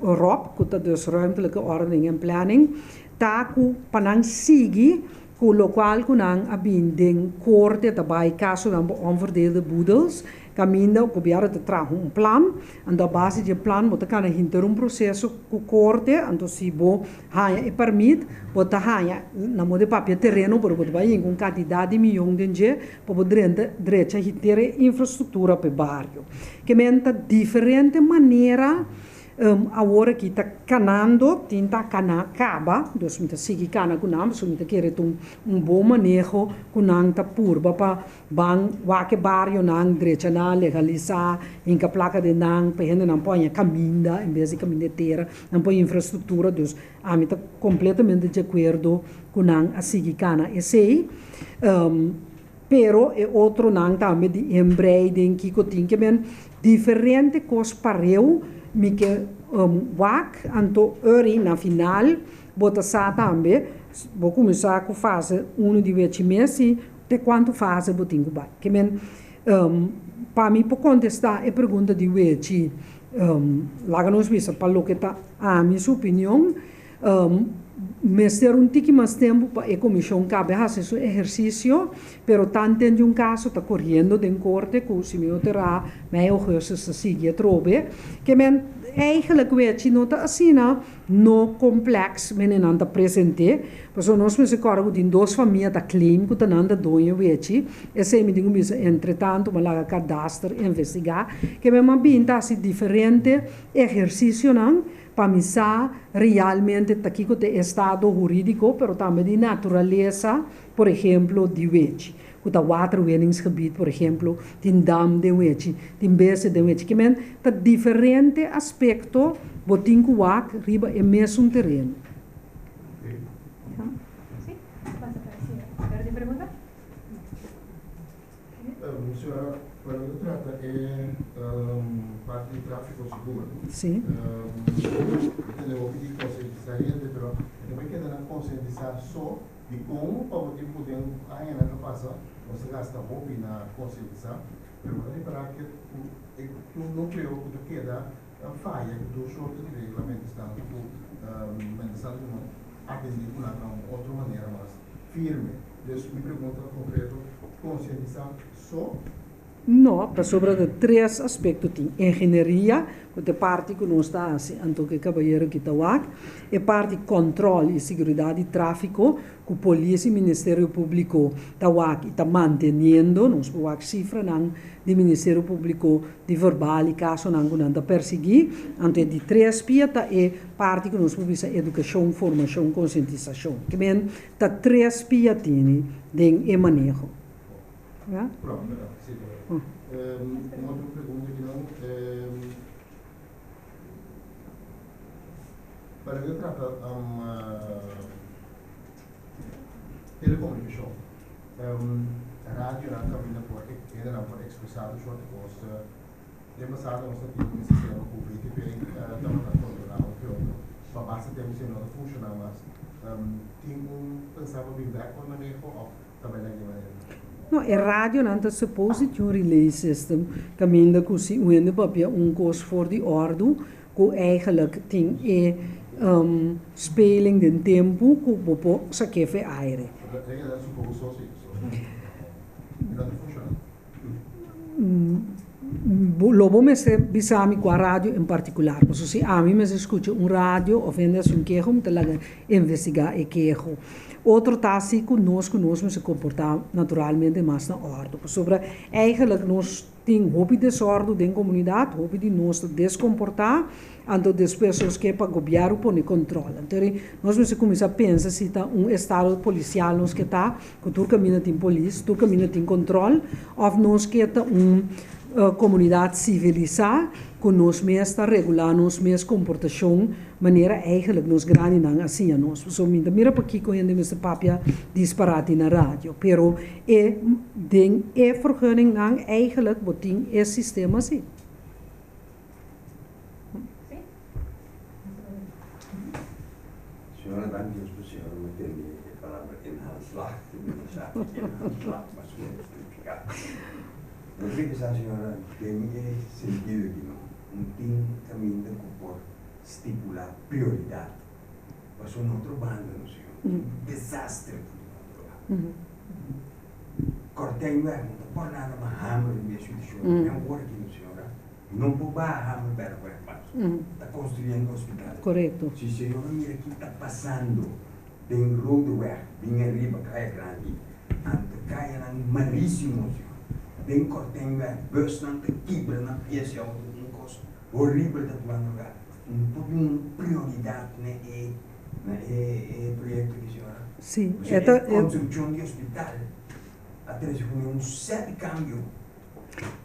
Rob, ku ta dus Ruimtelijke Ordening en Planning, ta ku pa nan sigui ku lokual ku nan a bin den korte ta bai kasonan pa onverdeelde boedels, kaminda gobièrnu ta traha un plan, anto a base di e plan bo ta kana hinter un proseso ku korte, anto si bo haña e pèrmit bo ta haña na modo di papia tereno pero bo ta bai hinka un kantidat di miyon den dje pa bo drenta drecha henter e infrastruktura pa e bario. Ke men ta diferente manera awor aki ta kanando, tin ta kana kaba, dus mi ta sigui kana ku nan pasobra mi ta kere ta un bon maneho ku nan ta purba pa ban wak e barionan, drecha nan, legalisá, hinka plaka den nan pa e hendenan por haña kaminda en bes di kaminda e tera, nan por haña infrastruktura, dus ami ta kompletamente di akuerdo ku nan a sigui kana esei. Pero e otronan tambe di inbreiding, kiko tin ke men diferente kos pareu mi ke wak, anto ori na final bo ta sa tambe bo kuminsá ku fase uno di wechi mes i te kuantu fase bo tin ku bai. Ke men. Pa mi por kontestá e pregunta di Wechi, laga nos bisa pa loke ta ami su opinion, mester un tiki mas tempu pa e komishon kabe hasi su ehersisio, pero tanten di un kaso ta koriendo den korte ku si mi no ta erá mei ougùstus ta sigui atrobe. Ke men eigenlijk Wechi no ta asina no kompleks mene nan ta present'é, pasobra nos mester kòrda ku tin dos famia ta claim ku ta nan ta doño Wechi, esei mi tin ku bisa entretantu mi a laga kadaster investigá, ke men a bin ta hasi diferente ehersisionan pa mi sa realmente ta kiko ta e estado hurídiko pero tambe di naturalesa, por ehemplo di Wechi, ku ta waterwinningsgebied por ehemplo, tin dam den Wechi, tin bese den Wechi, ke men ta diferente aspekto bo tin ku wak riba e mesun tereno. Sí, pasa pa e señora. Pero tin pregunta? Señora, pa loke ta trata e parti di tráfiko sigur. Sí. Mi tende hopi di konsientisá hende, pero e ta bai keda na konsientisá so di kon pa bo tin ku den añanan a pasa nos a gasta hopi na konsientisá, pero bo ta ripará ke ku e un núkleo ku ta keda faya ku tur sorto di regla mientrastantu ku mientrastantu ku no atendé ku nan na un otro manera mas firme. Dus mi pregunta konkreto, konsientisá so? No, pasobra ta tres aspekto tin, ingenieria, ku ta e parti ku nos ta hasi anto ku e kabayero ki ta wak, e parti kòntròl i siguridat di tráfiko, ku polis i Ministerio Públiko ta wak i ta manteniendo, nos por wak sifranan di Ministerio Públiko di verbal i kasonan ku nan ta persiguí, anto e di tres pia ta e parti ku nos por bisa edukashon, formashon, konsientisashon. Ke men ta tres pia tini den e maneho. Ja? Un otro pregunta aki nan. Pa loke ta trata telecomunicacion, radionan caminda por hendenan por expresa tur soort di cos. Den pasado nos ta tin un sistema cu VTP tabata controla un ke otro, pa basta tempo esei no ta funciona mas. Tin un pensa pa bin bek cu e maneho of ta bai den ki manera? No, e radionan ta suppose tin un relay system caminda cu si un hende papia un cos for di ordu cu eigenlijk tin e speling den tempo cu bo por saké fe aire. Pero e suppose so si, so no ta funciona. Lo bo mester bisa mi kua radio en partikular, pasobra si ami mester skucha un radio òf hende hasi un keho mi ta laga investigá e keho. Otro ta si ku nos ku nos mester komportá naturalmente mas na òrdu, pasobra eigentlik nos tin hopi desòrdu den komunidat, hopi di nos ta deskomportá, Anto despues nos ke pa gobièrnu pone kòntròl. Anto ri nos mester kuminsá pensa si ta un estado polisial nos ke ta, ku tur kaminda tin polis, tur kaminda tin kòntròl, òf nos ke ta un komunidat sivilisá ku nos mes ta regulá nos mes komportashon manera eigentlik nos grandinan a siña nos. Pasobra mi ta mira pakiko hende mester papia disparati na radio, pero e den e vergunningnan eigentlik bo tin e sistema así. Señora danki Dios pa señora mi tende e palabra inhaalslag mi no sa inhaalslag mas ku e significa. No cree que sa señora den e sentido aki no un tin caminda cu por stipula prioridad pasobra na otro banda no señor un desastre ta tuma lugar. Kortijnweg no ta por nada mas hamer riba e situacion men awor aki no señora. No por baha Hamerbergweg mas. Ta construyendo hospital. Correcto. Si señora mira ki ta pasando den Rodeweg bin ariba Kaya Grandi anto kayanan malisimo señor. Den Kortenweg busnan ta kibra na pies y auto un cos horibel ta tumando lugar. No por bin un prioridad na e na e proyecto aki señora. Si, e ta e construccion di hospital a trece cu un set di cambio.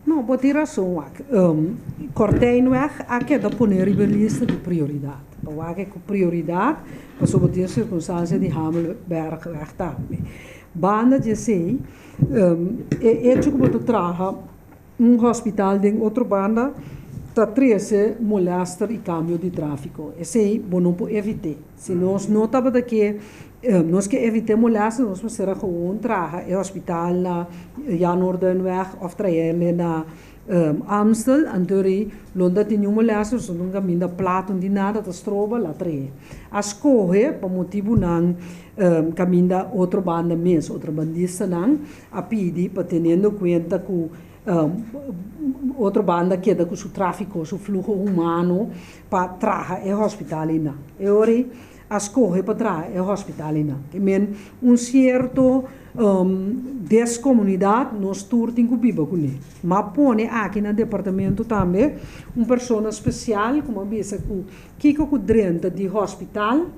No, bo tin rason wak. Kortijnweg a keda pone riba e lista di prioridat. Pa wak e ku prioridat pasobra bo tin e sirkunstansia di Hamelbergweg tambe. Banda di esei, e echo ku bo ta traha un hospital den otro banda ta trese molèster i kambio di tráfiko. Esei bo no por evit'é. Si nos no tabata ke Nos ke evit'é molèster, nos mester a gewoon traha e hospital na Jan Noorduynweg òf trael'e na Amstel, anto ri lo no tin niun molèster, pasobra un kaminda plat, no tin nada ta stroba, la trae. A skohe pa motibunan kaminda otro banda mes, otrabandistanan a pidi pa teniendo kuenta ku otro banda keda ku su tráfiko, su fluho humano pa traha e hospital einan. E ora ei a skohe pa traha e hospital einan. Ke men un sierto deskomunidat nos tur tin ku biba kuné. M'a pone aki na departamento tambe un persona spesial ku m'a bisa ku kiko ku drenta di hospital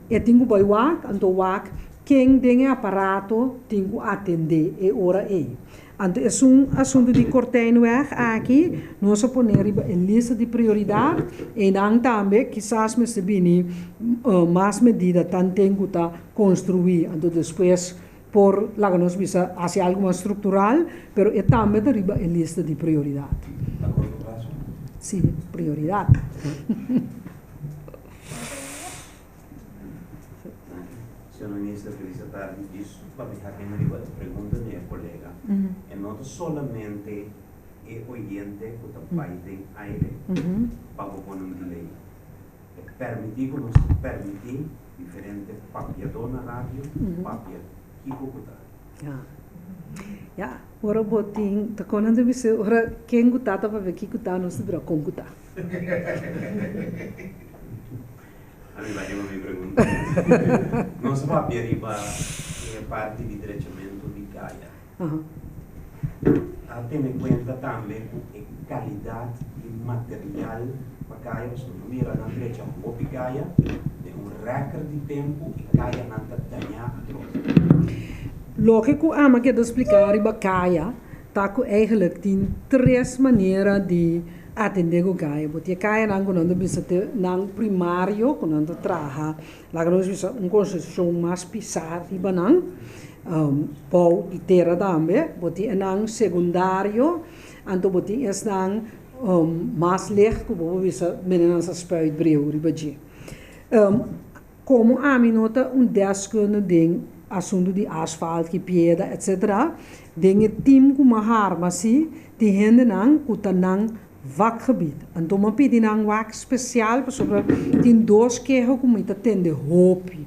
e tin ku bai wak, anto wak ken den e aparato tin ku atendé e ora ei. Anto esun asuntu di Kortijnweg aki nos a pone riba e lista di prioridat. Einan tambe kisas mester bini mas medida tanten ku ta konstruí anto despues por laga nos bisa hasi algu mas struktural, pero e tambe ta riba e lista di prioridat. A korto plaso? Si, prioridat. Señor Minister, feliz atardi. Djis pa mi haken riba e pregunta di e colega. E no ta solamente e oyente cu ta bay den aire pa bo pone un delay. E permiti cu nos ta permiti diferente papiador na radio papia kico cu ta. Ya, ora bo tin, ta con nan ta bisa, ora ken cu ta ta papia kico ta, nos ta bira con cu ta. A mi bai riba mi pregunta. Nos a papia riba e parti di drechamentu di kaya. A tene kuenta tambe ku e kalidat di material pa kaya, pasobra bo mira nan drecha hopi kaya den un rèkert di tempu e kayanan ta dañá atrobe. Loke ku ama keda spliká riba kaya ta ku eigenlijk tin tres manera di Atendé ku kaya. Bo tin e kayanan ku nan ta bisa te nan primario ku nan ta traha, laga nos bisa un konstrukshon mas pisá riba nan, bou di tera tambe. Bo tin enan segundario, anto bo tin esnan mas leh ku bo por bisa mene nan sa spuit breu riba dje. Komo ami no ta un deskunde den asuntu di asfalt, ki pieda, etc. Den e tim ku m'a harma si, tin hendenan ku ta nan vakgebied. Anto m'a pidi nan wak spesial pasobra tin dos keho ku mi ta tende hopi.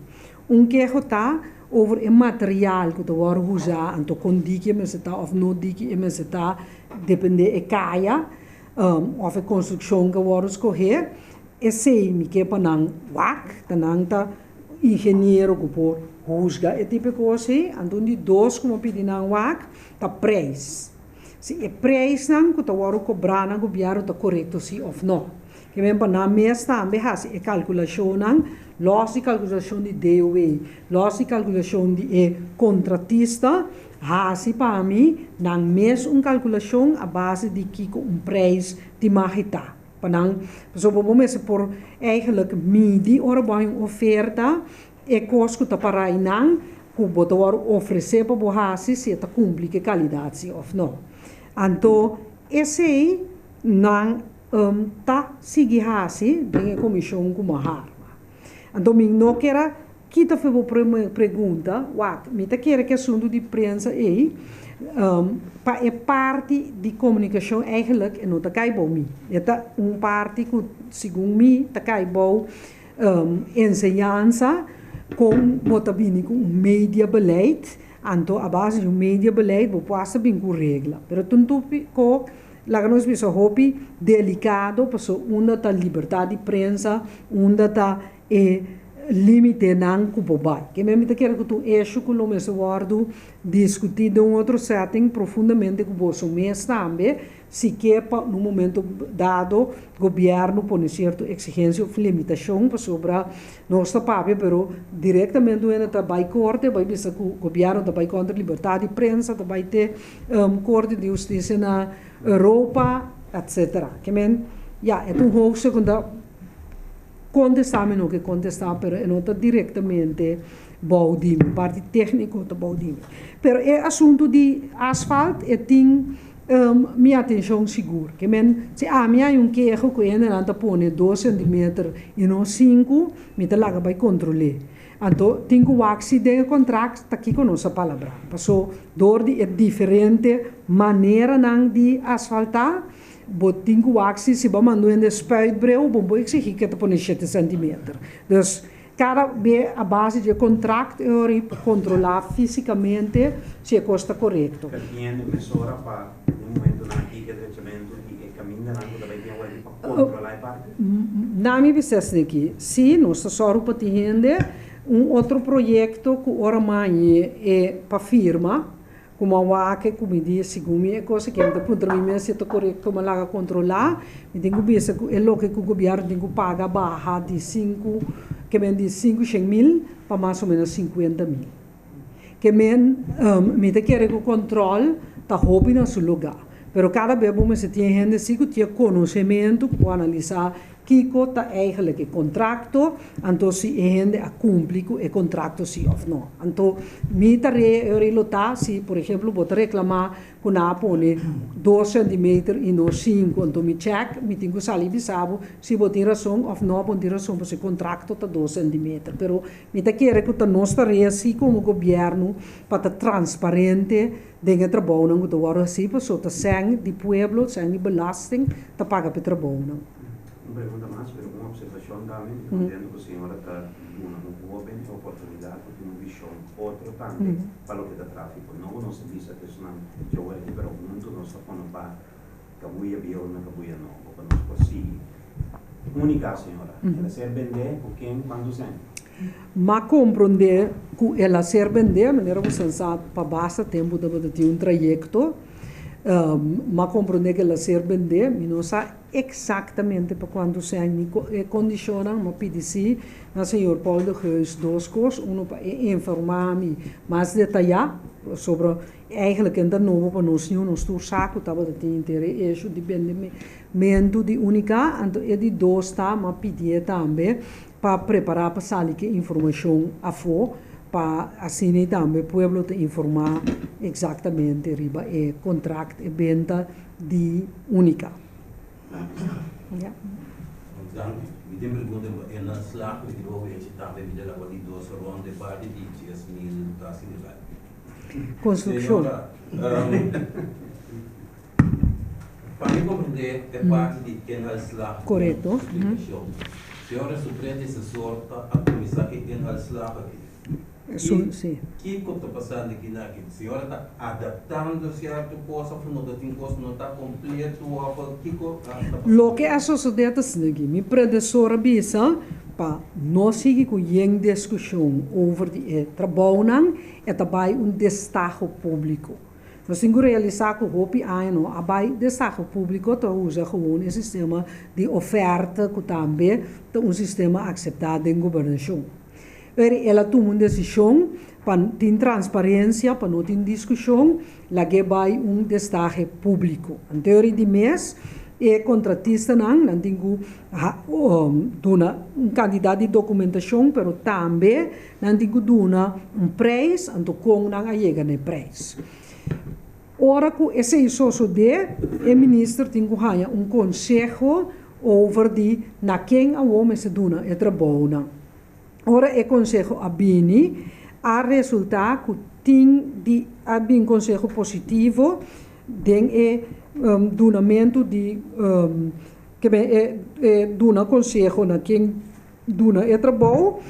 Un keho ta over e material ku ta wòrdu usá, anto kon diki e mester ta òf no diki e mester ta, depende e kaya òf e konstrukshon ku a wòrdu skohé. Esei mi ke pa nan wak, ta nan ta ingeniero ku por husga e tipo e kos ei. Anto un di dos ku mi a pidi nan wak ta preis. Si e preisnan ku ta wòrdu kobrá na gobièrnu ta korekto si òf nò. Ke men pa nan mes tambe hasi e kalkulashonnan, lòs di kalkulashon di DOW, lòs di kalkulashon di e kontratista, hasi pa mi nan mes un kalkulashon a base di kiko un preis di magi ta. Pa nan, pasobra bo mester por eigenlijk midi ora bo hay un oferta, e kos ku ta para einan ku bo ta wòrdu ofresé pa bo hasi si e ta kumpli ku e kalidat si òf no. Anto esei nan ta sigui hasi den e komishon ku bo a harma. Anto mi no kier a kita for bo pregunta, wak, mi ta kere ku e asuntu di prensa ei pa e parti di komunikashon eigenlijk e no ta kai bou mi. E ta un parti ku segun mi ta kai bou enseñansa kon bo ta bini ku un mediabeleid, anto a base di un mediabeleid bo por hasta bin ku regla. Pero ta un tópiko laga nos bisa hopi delikado pasobra unda ta libertad di prensa, unda ta e limitenan ku por bai. Ke men mi ta kere ku ta un eshu ku lo mester wòrdu diskutí den un otro setting profundamente ku boso mes tambe, si ke pa un momento dado gobièrnu pone sierto eksigensia òf limitashon pasobra nos ta papia pero direktamente un hende ta bai korte bai bisa ku gobièrnu ta bai kontra libertat di prensa ta bai te korte di hustisia na Europa etcetera. Ke men ya e ta un hoofdstuk ku ta Kontestá mi no ke kontestá pero e no ta direktamente bou di mi, parti tékniko ta bou di mi. Pero e asuntu di asfalt e tin Mi atenshon sigur. Ke men, si ami hay un keho ku hendenan ta pone dos sentimeter i no sinku, mi ta laga bai kontrol'é. Anto tin ku wak si den e kontrakt ta kiko nos a palabrá. Paso dor di e diferente maneranan di asfaltá, bo tin ku wak si si bo a manda un hende spuitbreu, bo por eksigí ku e ta pone shete sentimeter. Dus Kada be a base di e kontrakt e ora i por kontrolá físikamente si e kos ta korekto. Ta tin mesora pa den momentunan aki e drechamentu di e kamindanan ku ta bai tin awor pa kontrolá e parti? Na mi bisa esaki, si, nos ta sòru pa tin hende. Un otro proyekto ku ora mañe e pa firma, Ku a wak e ku mi di segun mi e kos aki mi ta puntra mi mes si e ta korekto mi a laga kontrolá. Mi tin ku bisa ku e loke ku gobièrnu tin ku paga baha di sinku ke men di sinku shen mil pa mas o ménos sinkuenta mil. Ke men mi ta kere ku kòntròl ta hopi na su lugá. Pero kada bes bo mester tin e hende si ku tin e konosementu ku por analisá Kiko ta eigenlijk e kontrakto, anto si e hende a kumpli ku e kontrakto si òf no. Anto mi tarea e ora ei lo ta si por ehemplo bo ta reklamá ku nan a pone dos sentimeter i no sinku, anto mi chèk, mi tin ku sali bisa bo si bo tin rason òf no bo tin rason pasobra e kontrakto ta dos sentimeter. Pero mi ta kere ku ta nos tarea si komo gobièrnu pa ta transparente den e trabounan ku ta wòrdu hasí pasobra ta sèn di pueblo, sèn di belasting ta paga pa e trabounan. Un pregunta mas, pero un observacion tambe. Mi ta contento cu señora ta duna un hoben e oportunidad cu tin un vision otro tambe pa loke ta trafico. No cu nos ta bisa cu esnan dje aki, pero hunto nos ta pone pa cabuya bieu na cabuya nobo pa nos por sigui. Unica, señora. El a ser bende cu ken, cuanto cen? M'a komprondé ku el a ser bendé, manera ku sa pa basta tempu tabata tin un trayekto. M'a komprondé ku el a ser bendé, mi no sa eksaktamente pa kuantu sèn ni e kondishonnan. M'a pidi si na señor Paul de Geus dos kos, unu pa e informá mi mas detayá pasobra Eigenlijk en ta nobo pa nos niun, nos tur sa ku tabata tin henter e eshu di bendementu di Unica, anto e di dos ta m'a pidié tambe pa prepará pa sali ku e informashon afó pa asina ei tambe pueblo ta informá eksaktamente riba e kontrakt, e benta di Unica. Danki. Mi tin pregunta riba e nan slag mi tin hopi hechi tambe mi ta lawa di dos rond e parti di 10,000 ta asina. Construccion. Pa mi comprende e parti di inhaalslag Correcto. explicacion. Señora su predecesor ta a cuminsa e inhaalslag aki. Su, si. Kico ta pasando aki na aki? Señora ta adaptando cierto cos of no ta tin cos no ta completo of kico ta pasando? Loke a sosode ta snigi. Mi predecesor a bisa pa no sigui cu yen discusion over di e trabounan. E ta bai un destaho públiko. Nos tin ku realisá ku hopi aña no a bai destaho públiko, ta usa gewoon e sistema di oferta ku tambe ta un sistema akseptá den gobernashon. Pero el a tuma un desishon pa tin transparensia, pa no tin diskushon, lag'é bai un destahe públiko. Anteori di mes e kontratistanan nan tin ku duna un kantidat di dokumentashon, pero tambe Nan tin ku duna un preis, anto kon nan a yega na e preis. Ora ku esei sosodé, e minister tin ku haña un konseho over di na ken awor mester duna e trabounan. Ora e konseho a bini, a resultá ku tin di a bin konseho positivo den e dunamentu di ke men e duna konseho na ken duna e trabou,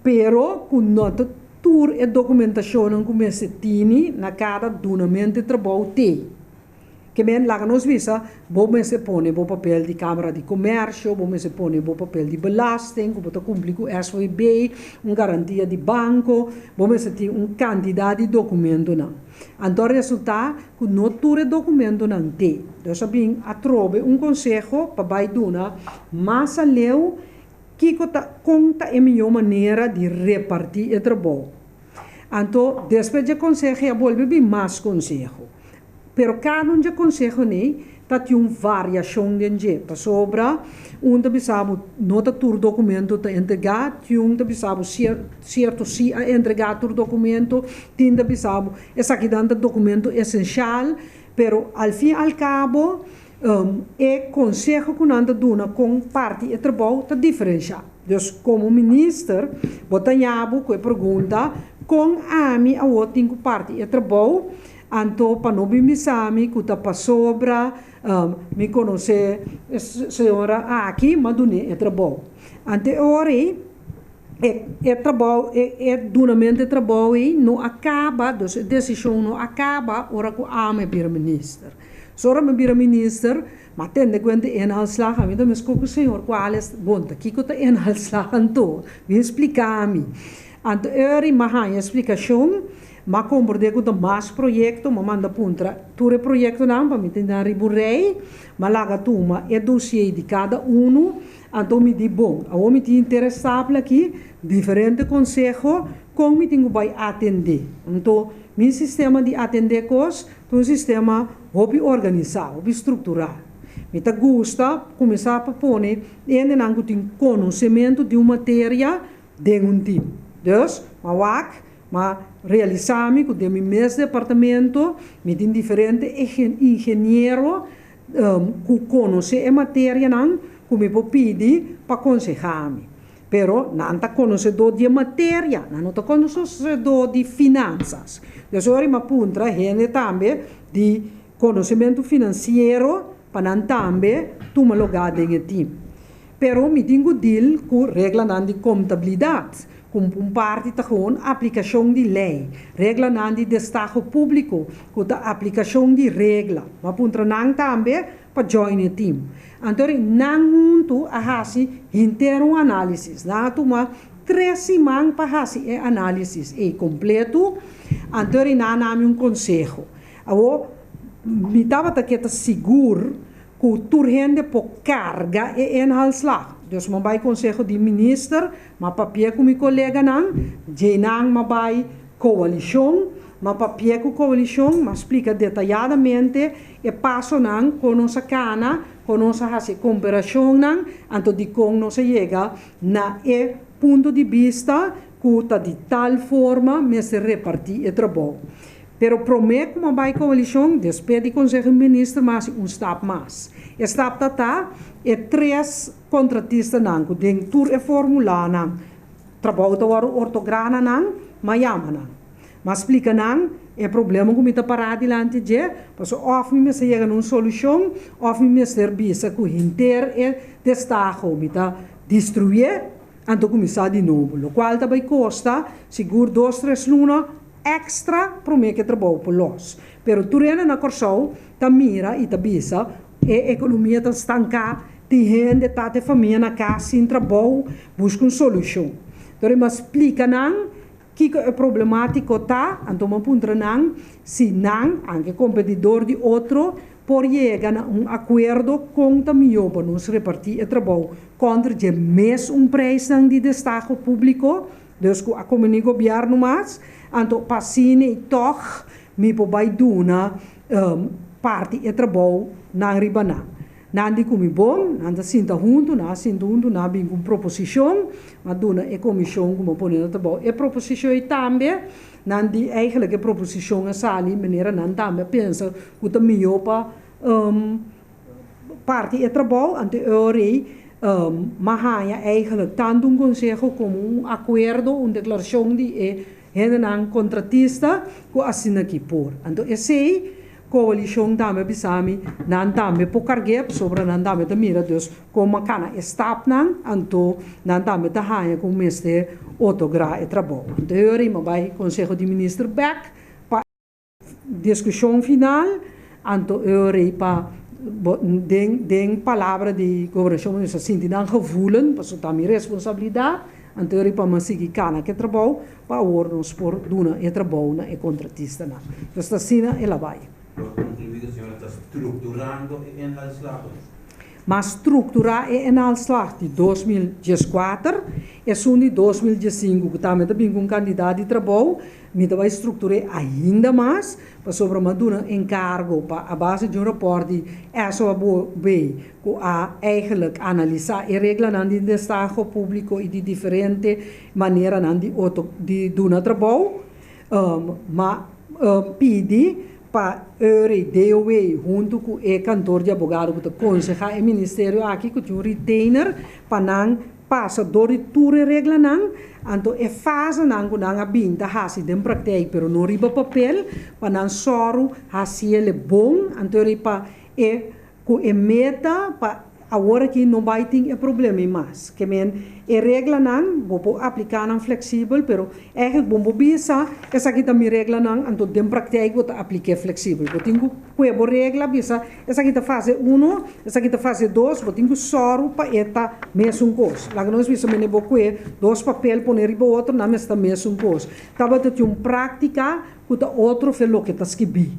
pero ku no ta tur e dokumentashonnan ku mester tini na kada dunamento di trabou tei. Ke men laga nos bisa, bo mester pone bo papel di Kamara di Komersio, bo mester pone bo papel di belasting ku bo ta kumpli ku SVB, un garantia di banko, bo mester tin un kantidat di dokumentonan. Anto a resultá ku no tur e dokumentonan te. Dus a bin atrobe un konseho pa bai duna mas aleu kiko ta kon ta e mihó manera di repartí e trabou. Anto despues dje konseho a bolbe bin mas konseho. Pero kada un dje konseho nei ta tin un variashon den dje, pasobra un ta bisa bo no ta tur dokumento ta entregá, tin un ta bisa bo sierto si a entregá tur dokumento, tin ta bisa bo esakinan ta dokumento esenshal. Pero al fin al cabo e conseho cu nan ta duna con parti e trabou ta diferencia. Dus como minister bo ta ñabo cu e pregunta con ami awor tin cu parti e trabou anto pa no bin bisa mi cu ta pasobra mi conoce e señora aki m'a dun'e e trabou. Ante e ora ey e e trabou e e dunamento e trabou ey no a caba, dus e decision no a caba ora cu ami a bira minister. So ora mi bira minister, m'a tende cuenta e inhaalslag, ami ta mesco cu señor Cuales, bon ta kico ta inhaalslag anto? Bin splica mi. Anto e ora ey m'a haya splicacion, m'a comprende cu ta mas proyecto, m'a manda puntra tur e proyectonan pa mi tin nan riba un rey, m'a laga tuma e dossier di cada uno, Anto mi di, Bon, awor mi tin interes stapel aki, diferente konseho kon mi tin ku bai atendé. Anto, mi sistema di atendé kos ta un sistema hopi organisá, hopi strukturá. Mi ta gusta kuminsá pa pone hendenan ku tin konosementu di un materia den un tim. Dus, m'a wak, m'a realisá mi ku den mi mes departamento mi tin diferente ingeniero ku konosé e materianan ku mi por pidi pa konsehá mi. Pero nan ta konosedó di e materia, nan no ta konosedó di finansas. Des ora mi a puntra hende tambe di konosementu finansiero pa nan tambe tuma lugá den e tim. Pero mi tin ku dil ku reglanan di kontabilidat, ku un parti ta gewoon aplikashon di lei, reglanan di destaho públiko, ku ta aplikashon di regla. Mi a puntra nan tambe pa join e tim. Anto ri nan huntu a hasi henter un análisis. Nan a tuma tres siman pa hasi e análisis ei kompletu. Anto ri nan a nami un konseho. Awor, mi tabata ke ta sigur Ku tur hende por karga e inhaalslag. Dus m'a bai konseho di minister, m'a papia ku mi koleganan, djeinan m'a bai koalishon, m'a papia ku koalishon, m'a splika detayadamente e pasonan kon nos a kana, kon nos a hasi e komparashonnan, anto dikon nos a yega na e punto di bista ku ta di tal forma mester repartí e trabou. Pero promé ku m'a bai koalishon, despues di Konseho di Minister m'a hasi un stap mas. E stap ta ta e tres kontratistanan ku den tur e formulanan trabou ta wòrdu ortográ na nan, m'a yama nan. M'a splika nan e problema ku mi ta pará dilanti dje, pasobra òf mi mester yega na un solushon òf mi mester bisa ku henter e destaho mi ta destruyé anto kuminsá di nobo, lokual ta bai kosta sigur dos tres luna Extra promé ku e trabou por los. Pero tur hende na Kòrsou ta mira i ta bisa e ekonomia ta stanká, tin hende ta te famia na kas sin trabou, buska un solushon. Enton mi a splika nan kiko e problemátiko ta, anto mi a puntra nan si nan, anke kompetidor di otro, por yega na un akuerdo kon ta mihó pa nos repartí e trabou kontra dje mes un preisnan di destaho públiko. Dus ku a kombiní gobièrnu mas, anto pa asina i tòg mi por bai duna parti e trabou nan riba nan. Nan di ku mi bon, nan ta sinta huntu, nan a sinta huntu, nan a bin ku un proposishon, mi a duna e komishon ku mi a pone na trabou e proposishon ei tambe. Nan di eigentlik e proposishon a sali manera nan tambe a pensa ku ta mihó pa Parti e trabou ante e ora ei m'a haña eigenlijk tantu un konseho komo un akuerdo, un deklarashon di e hendenan kontratista ku asina ki por. Anto esei koalishon tambe a bisa mi nan tambe por karg'é pasobra nan tambe ta mira dus kon m'a kana e stapnan anto nan tambe ta haña ku mester otogra e trabou. Anto e ora ei m'a bai konseho di minister bèk pa. Diskushon final, anto e rei pa den den palabra di gobernashon mi sa sinti nan gevoelen, pasobra ta mi responsabilidat, anto e rei pa mi sigui kana ku e trabou pa awor nos por duna e trabou na e kontratistanan. Entonces ta asina el a bai. Por konkluí ku señora ta strukturando e inhaalslag? Mas strukturá e inhaalslag di 2014, esun di 2015 ku tambe ta bin ku un kantidat di trabou, Mi ta bai struktur'é ainda mas, pasobra mi a duna enkargo pa a base di un rapòrt di SOAB ku a eigenlijk analisá e reglanan di destaho públiko i di diferente maneranan di oto di duna trabou, m'a pidi. pa Uri DOW huntu ku e kantor di abogado ku ta konsehá e ministerio aki ku tin un retainer pa nan pasa dor di tur e reglanan, anto e fasenan ku nan a bin ta hasi den praktijk pero no riba papel, pa nan sòru hasi el e bon, anto eri pa e ku e meta pa awor aki no bai tin e problema ei mas. Ke men e reglanan bo por apliká nan fleksibel, pero eigenlijk bo no por bisa esaki ta mi reglanan, anto den praktijk bo ta aplik'é fleksibel. Bo tin ku kue bo regla bisa esaki ta fase uno, esaki ta fase dos, bo tin ku sòru pa e ta mesun kos. Laga nos bisa mene bo kue dos papel pone riba otro, nan mester ta mesun kos. Tabata tin un práktika ku ta otro fe loke ta skibí.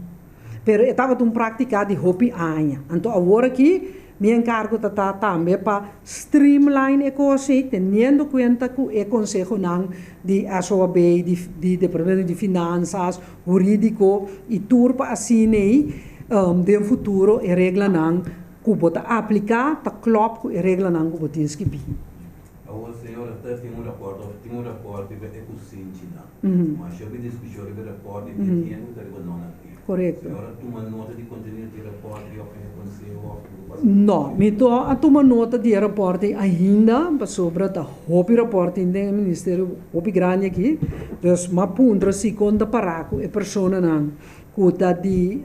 Pero e tabata un práktika di hopi aña. Anto awor aki mi enkargo ta ta tambe pa streamline e kos ei, teniendo kuenta ku e konsehonan di SOAB, di di Departamento di Finansas, hurídiko i tur pa asina ei den futuro e reglanan ku bo ta apliká ta klòp ku e reglanan ku bo tin skibí. Awor señora ta tin un rapòrt òf tin un rapòrt riba e kusinchinan. Masha hopi diskushon riba e rapòrt i entiendo ku ta riba non aktivo. Korekto. Señora tuma nota di kontenido di e rapòrt i òf e konseho òf kiko pasa? No, mi no a tuma nota di e rapòrt ei ainda pasobra ta hopi rapòrt tin den e ministerio hopi grandi aki. Dus m'a puntra si kon ta pará ku e personanan ku ta di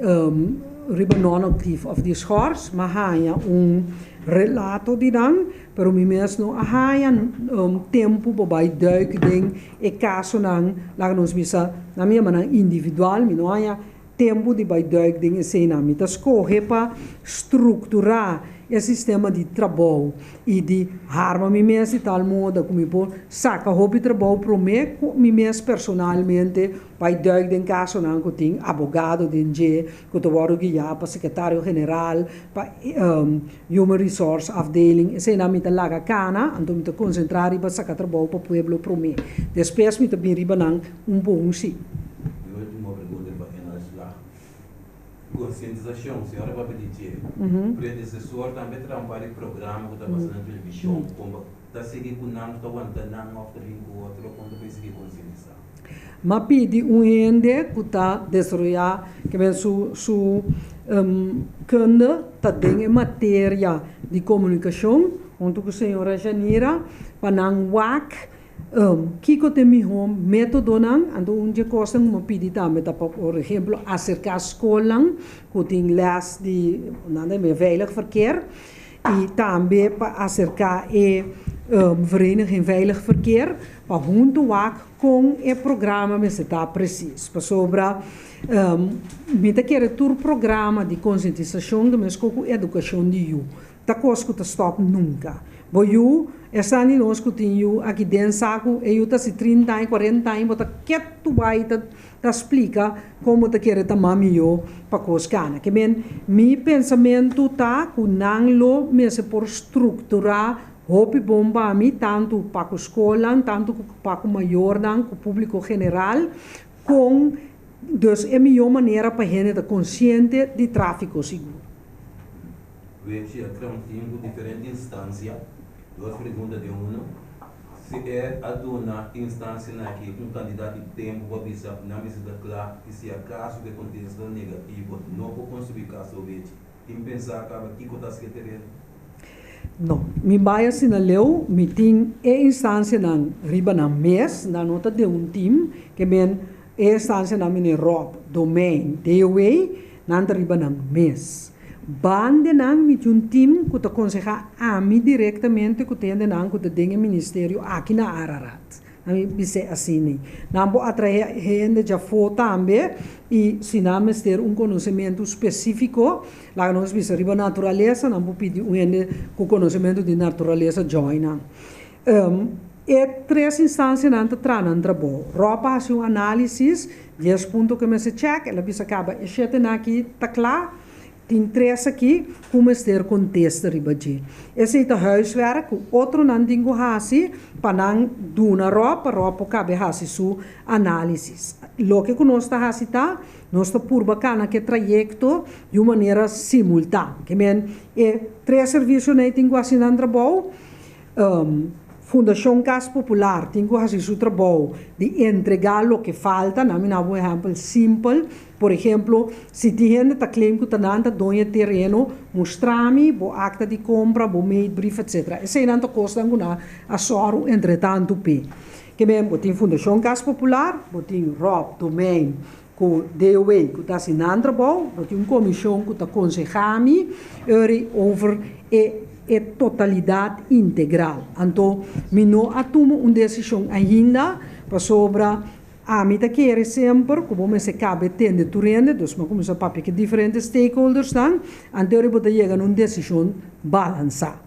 riba non aktief òf di schors. M'a haña un relato di nan. Pero mi mes no a haña tempu pa bai duik den e kasonan, laga nos bisa, nan mi yama nan individual, mi no haña tempu di bai duik den eseinan. Mi ta skohe pa strukturá e sistema di trabou i di harma mi mes di tal moda ku mi por saka hopi trabou promé ku mi mes personalmente bai duik den kasonan ku tin abogado den dje, ku ta wòrdu guiá pa sekretario general, pa Human Resource Afdeling, eseinan mi ta laga kana, anto mi ta konsentrá riba saka trabou pa pueblo promé. Despues mi ta bin riba nan un por un si. Mi ultimo pregunta riba inhoudsvraag. Konsientisashon, señora papia di dje, predesesor tambe traha un par di programa ku ta pasa na televishon, kon bo ta sigui ku nan, ta wanta nan òf ta bin ku otro, kon ta bay sigui konsientisá? M'a pidi un hende ku ta desaroyá kimen su su kunde ta den e materia di komunikashon huntu ku señora Janira pa nan wak kiko ta e mihó métodonan. Anto un dje kosnan ku m'a pidi tambe ta pa por ehemplo aserká skolnan ku tin lès di nan ta yama veilig verkeer i tambe pa aserká e Vereniging Veilig Verkeer pa huntu wak kon e programa mester ta presis. Pasobra mi ta kere tur programa di konsientisashon ta meskos ku edukashon di yu. Ta kos ku ta stòp nunka. Bo yu, esnan di nos ku tin yu aki den sa ku e yu ta hasi trinta aña, kuarenta aña, bo ta ketu bai ta ta splika kon bo ta kere ta mas mihó pa kos kana. Ke men, mi pensamentu ta ku nan lo mester por strukturá hopi bon pa mi, tantu pa ku skolnan, tantu ku pa ku mayornan, ku públiko general, kon dus e mihó manera pa hende ta konsiente di tráfiko sigur. Wechi a kram tin ku diferente instansia, dos pregunta den uno. Si e a duna instansianan aki un kantidat di tempu pa bisa nan mester ta kla i si akaso ku e kontesta ta negativo no por konstruí kas obechi, tin pensá kaba kiko ta hasi e tereno? No, mi bai asina leu, mi tin e instansianan riba nan mes, nan no ta den un tim, ke men e instansianan mene Rob, Domein, DOW, nan ta riba nan mes. Bande nan mi tin un tim ku ta konsehá ami direktamente ku ta hendenan ku ta den e ministerio aki na Ararat. Nan mi bis'é asina. Nan por atraé hende djafó tambe i si nan mester un konosementu spesífiko, laga nos bisa riba naturalesa, nan por pidi un hende ku konosementu di naturalesa join nan. E tres instansianan ta traha nan trabou. Rob a hasi un análisis dies punto ku e mester chèk, el a bisa kaba e shetenan aki ta kla, tin tres aki ku mester kontesta riba dje. Esei ta huiswerk ku otronan tin ku hasi pa nan duna Rob pa Rob por kabe hasi su análisis. Loke ku nos ta hasi ta, nos ta purba kana ku e trayekto di un manera simultán. Ke men e tres servisionan ei tin ku hasi nan trabou. Fundashon Kas Popular tin ku hasi su trabou di entregá loke falta. Nan mi na un ehèmpel simpel. Por ehemplo, si tin hende ta claim ku ta nan ta doño e tereno, mustra mi bo akta di kompra, bo meetbrief, etc. Eseinan ta kosnan ku nan a sòru entretantu p'e. Ke men bo tin Fundashon Kas Popular, bo tin Rob Domein ku DOW ku ta hasi nan trabou, bo tin un komishon ku ta konsehá mi eri over e e totalidat integral. Anto mi no a tuma un desishon ainda pasobra Ami ta kere semper ku bo mester kabe tende tur hende, dus mi a kuminsá papia ku e diferente stakeholdersnan, anto ora bo ta yega na un desishon balansá.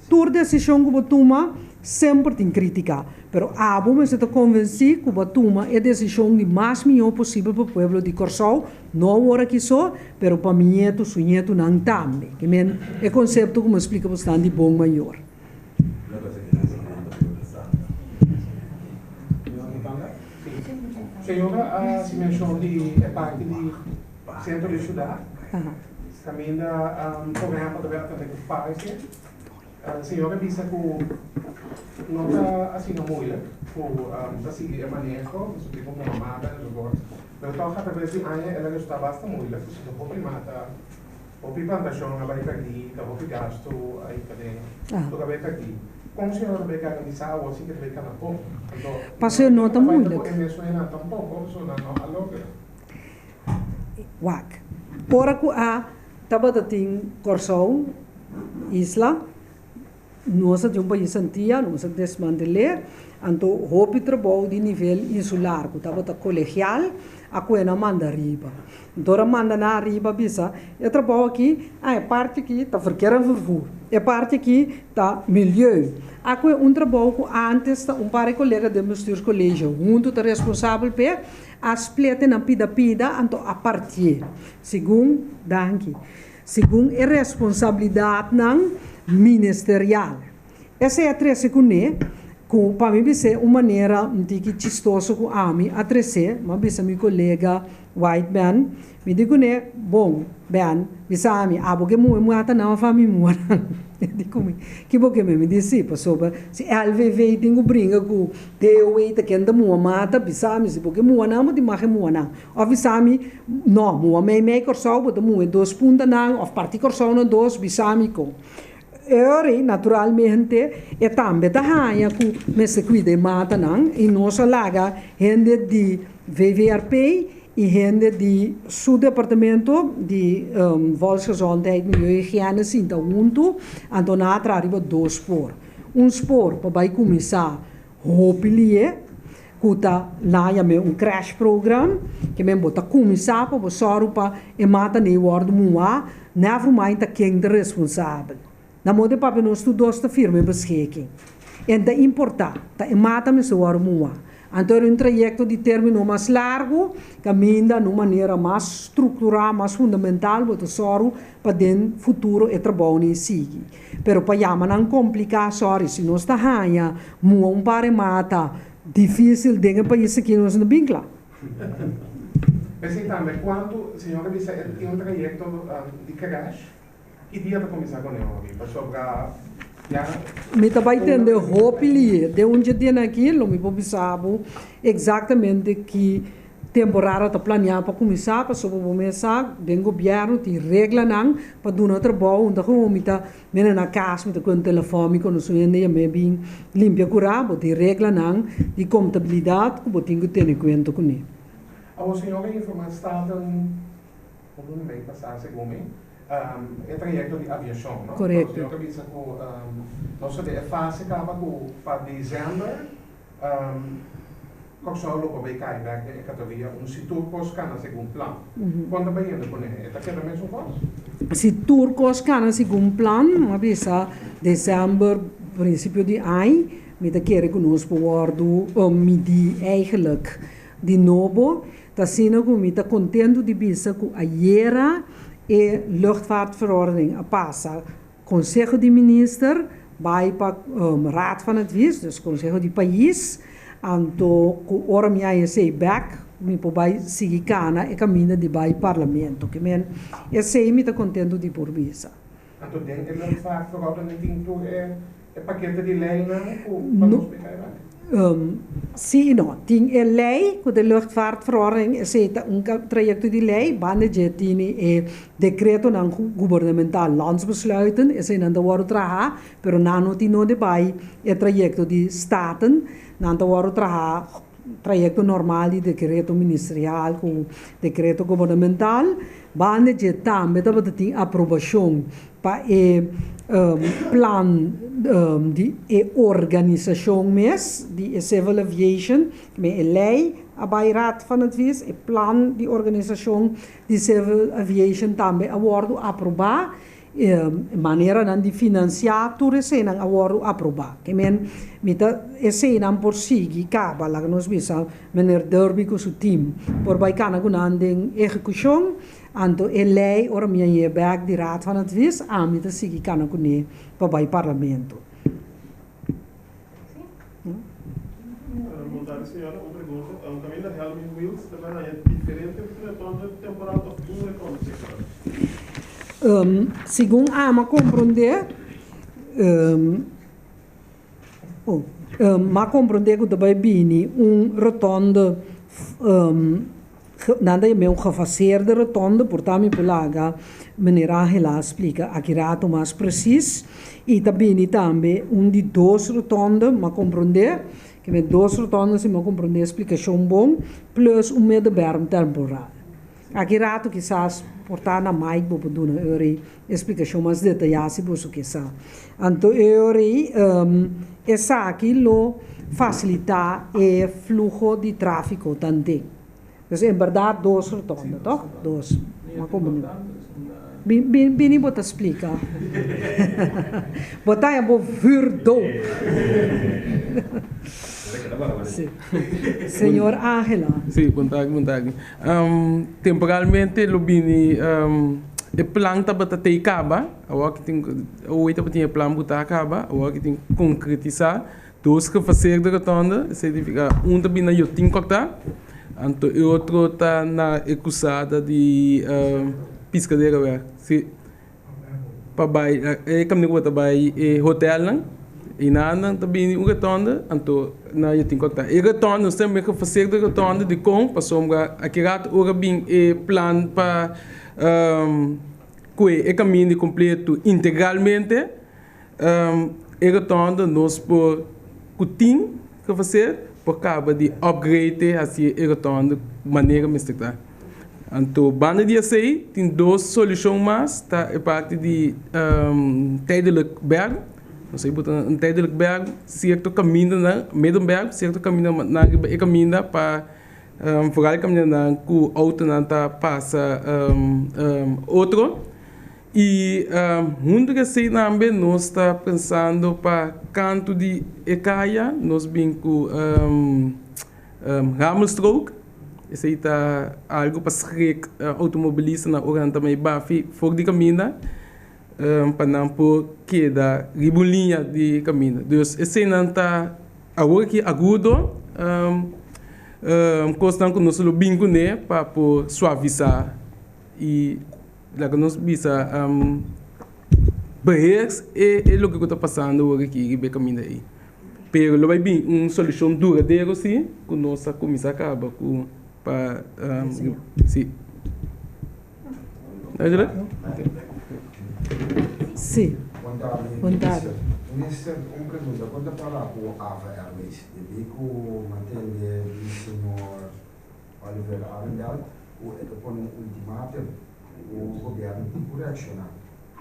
Tur desishon ku bo tuma semper tin krítika, pero abo mester ta konvensí ku bo a tuma e desishon di mas mihó posibel pa pueblo di Kòrsou, no awor aki so, pero pa mi ñetu, su ñetunan tambe. Ke men e konsepto ku mi a splika bo stan di bon mayor. Señora a hasi menshon di e parti di sentro di siudat, kaminda por ehèmpel ta bai atendé ku parke. Señora a bisa ku no ta asina moeilijk ku ta sigui e maneho, pasobra tin ku mata enzovoort. Pero tòg atraves di aña el a resultá basta moeilijk, pasobra hopi mata. Hopi plantashon a bai pèrdí, ta hopi gastu a hinka den, tur a bai pèrdí. Kon señor ta bai garantisá awor si ke ta bai kana bon? Anto, Pasó no ta no bai moeilijk. ku e mesun hendenan tampoko, pasobra nan no a logra. Wak. Ora ku a tabata tin Kòrsou, isla, Nos a di un pais Antia, nos a desmantel'é, anto hopi trabou di nivel insular ku tabata kolegial a kue nan manda ariba. Anto ora manda nan ariba a bisa, e trabou aki, ah e parti aki ta verkeer en vervoer, e parti aki ta milieu. A kue un trabou ku ántes ta un par di kolega den bestuurscollege huntu ta responsabel p'e, a splete nan pida pida anto a partié, segun, danki. Segun e responsabilidatnan ministerial. Esei a trese kuné ku pa mi bis'é un manera un tiki chistoso ku ami a tres'é, mi a bisa mi kolega White Ben, mi di kuné, Bon, Ben, bisa ami, abo ke muhe muha ta nan òf ami muha nan? E di ku mi, Ki bo ke mi? Mi di, Si, pasobra si LVV tin ku bringa ku DOW ta ken ta muha mata, bisa mi, si bo ke muha nan, bo tin mag e muha nan. Òf bisa mi, No, muha meimei Kòrsou, bo ta muha e dos puntanan, òf parti Kòrsou na dos, bisa mi kon. E ora ei, naturalmente, e tambe ta haña ku mester kuida e matanan i nos a laga hende di VVRP i hende di su departamento di Volksgezondheid, Milieu i Higiene sinta huntu, anto nan a traha riba dos spoor. Un spoor pa bai kuminsá Hopi lié ku ta laña men un crash program, ke men bo ta kuminsá pa bo sòru pa e mata nei wòrdu muhá, never mind ta ken ta responsabel. Na moda e papia nos tur dos ta firma e beschikking. En ta importá, ta e mata mester wòrdu muhá. Anto era un trayekto di término mas largu, kaminda na un manera mas strukturá, mas fundamental bo ta sòru pa den futuro e trabounan sigui. Pero pa yama nan kompliká, sorry, si nos ta haña mua un par e mata difísil den e pais aki nos no bin kla. P'esei tambe kuantu señor a bisa e tin un trayekto di crash, ki dia ta kuminsá ku neobi? Pasobra ya. Mi ta bai tende hopi lié. Den un dje dianan aki lo mi por bisa bo eksaktamente ki Temporada ta planeá pa kuminsá pasobra bo mes sa den gobièrnu tin reglanan pa duna trabou unda ku mi ta mira na kas mi ta kue un telefòn mi konosé un hende yam'é bin limpia kurá bo tin reglanan di kontabilidat ku bo tin ku tene kuenta kuné. Awor señor a informá Staten un luna mei pasá segun mi e trayekto di aviashon no? Korekto. Señor a bisa ku nos ta den e fase kaba ku pa desèmber Kòrsou lo por bay kai bèk den e kategoria un si tur kos kana segun plan. Kon ta bayendo kuné? E ta keda mesun kos? Si tur kos kana segun plan, mi a bisa desèmber, prinsipio di añ, mi ta kere ku nos por wòrdu midí eigenlijk di nobo. Ta asina ku mi ta kontentu di bisa ku ayera e luchtvaartverordening a pasa Conseho di Minister bai pa Raad van Advies, dus Conseho di Pais, anto cu ora mi haña esey bek mi por bai sigui cana e caminda di bai Parlamento. Ke men esey mi ta contento di por bisa. Anto den e luchtvaartverordening tin tur e. E pakete di leinan ku pa nos splika ei? Si i no. Tin e lei ku de luchtvaartverordening, esei ta un trayekto di lei, banda dje tini e dekretonan gubernamental, landsbesluiten, eseinan ta wòrdu traha, pero nan no tin nodi bai e trayekto di Staten, nan ta wòrdu traha trayekto normal di dekreto ministerial ku dekreto gubernamental. Banda dje tambe tabata tin aprobashon pa e plan di e organisashon mes di e Civil Aviation, me e lei a bai Raad van Advies, e plan di organisashon di Civil Aviation tambe a wòrdu aprobá, e maneranan di finansiá tur eseinan a wòrdu aprobá. Ke men mi ta eseinan por sigui kaba, laga nos bisa meneer Derby ku su team por bai kana ku nan den ehekushon. Anto e lei ora mi a yega bek di Raad van Advies, ami ta sigui kana kuné pa bai Parlamento. Bon tardi señora, un pregunta. Caminda Helmin Wiels ta bay haña diferente retorno temporal of un retorno temporal? Segun ami a comprende, mi a comprende cu ta bay bini un rotonde Nan ta yam'é un gefaseerde rotonde, por ta mi por laga meneer Angela splika aki rato mas presis. I ta bini tambe un di dos rotonde, m'a komprondé, ke men dos rotonde si m'a komprondé e splikashon bon, plus un middenberm temporal. Aki rato kisas por ta na Mike bo por duna eur e splikashon mas detayá si boso ke sa. Anto e ora ei esaki lo fasilitá e fluho di tráfiko tanten. Dus en bèrdat dos rotonda, tòg? Dos. Ma komo no? Bin bini bo ta splika. Bo ta haña bo vuurdoop. Sí. Señor Angela. Sí, bon tardi, bon tardi. Temporalmente lo bini e plan tabata tei kaba, awor ki tin awor tabatin e plan ku ta kaba, awor ki tin konkretisá dos gefaseerde rotonde, esei significa un ta bini na Yotin Kòrtá, anto e otro ta na e krusada di Piscadera wèr. Si. Pa bai e kaminda ku bo ta bai e hotelnan i nan ta bini un rotonde anto nan ya tin konta e rotonde nos tin mester faser di rotonde dikon pasobra aki rato ora bin e plan pa kue e kaminda kompleto integralmente e rotonde nos por ku tin ke faser por kaba di upgrade hasi e rotonde manera mester ta. Anto banda di esei tin dos solushon mas, ta e parti di tijdelijk berm, nos a buta un tijdelijk berm sierto kamindanan, middenberm, sierto kamindanan riba e kaminda pa foral kamindanan ku outonan ta pasa otro. I huntu ku esei tambe nos ta pensando pa kantu di e kaya nos bin ku ramelstrook. Esei ta algu pa schrik outomobilistanan ora nan ta mei bafi for di kaminda pa nan por keda riba un liña di kaminda. Dus eseinan ta awor aki agudo kosnan ku nos lo bin kuné pa por suavisá i laga nos bisa beheers e loke ku ta pasando awor aki riba e kaminda ei. Pero lo bai bin un solushon duradero si ku nos a kuminsá kaba ku pa si. Duidelijk? Si. Bon tardi. Minister, un pregunta, kon ta para ku Ava Airways? Debí ku mantende di señor Oliver Arrindell ku e ta pone un ultimatum ku gobièrnu tin ku reakshoná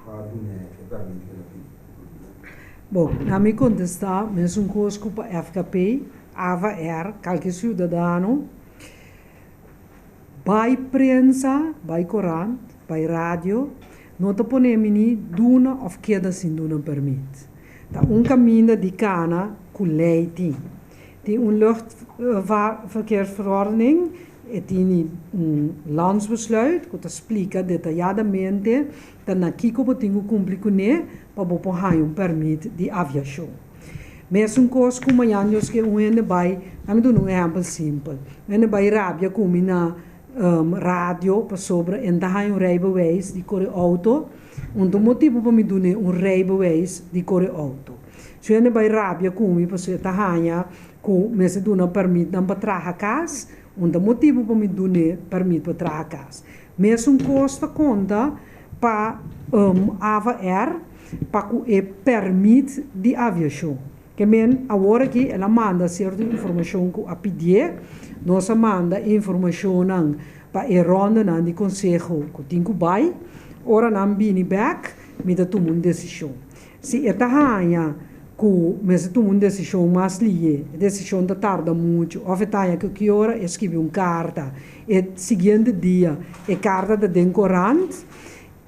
pa dun'é e pèrmit ku el a pidi. Bon, na mi kontestá mesun kos ku pa FKP, Ava Air, kalke siudadano, bai prensa, bai korant, bai radio, no ta pone mi ni duna òf keda sin duna pèrmit. Ta un kaminda di kana ku lei tin. Tin un luchtverkeersverordening, e tin un landsbesluit ku ta splika detayadamente ta na kiko bo tin ku kumpli kuné pa bo por haña un pèrmit di aviashon. Mesun kos ku mañan Dios ke un hende bai, laat mi duna un ehèmpel simpel, un hende bai rabia ku mi na radio pasobra e no ta haña un reibeweis di kore outo, un ta un motibu pa mi dun'é un reibeweis di kore outo. Si hende bai rabia ku mi pasobra e ta haña ku mester duna pèrmitnan pa traha kas, un ta motibu pa mi dun'é pèrmit pa traha kas. Mesun kos ta konta pa Ava Air pa ku e pèrmit di aviashon. Ke men awor aki el a manda sierto informashon ku a pidié. Nos a manda e informashonnan pa e rondanan di konseho ku tin ku bai. Ora nan bini bèk, mi ta tuma un desishon. Si e ta haña ku mester tuma un desishon mas lié, e desishon ta tarda muchu òf e ta haña ku ki ora e skibi un karta, e siguiente dia e karta ta den korant,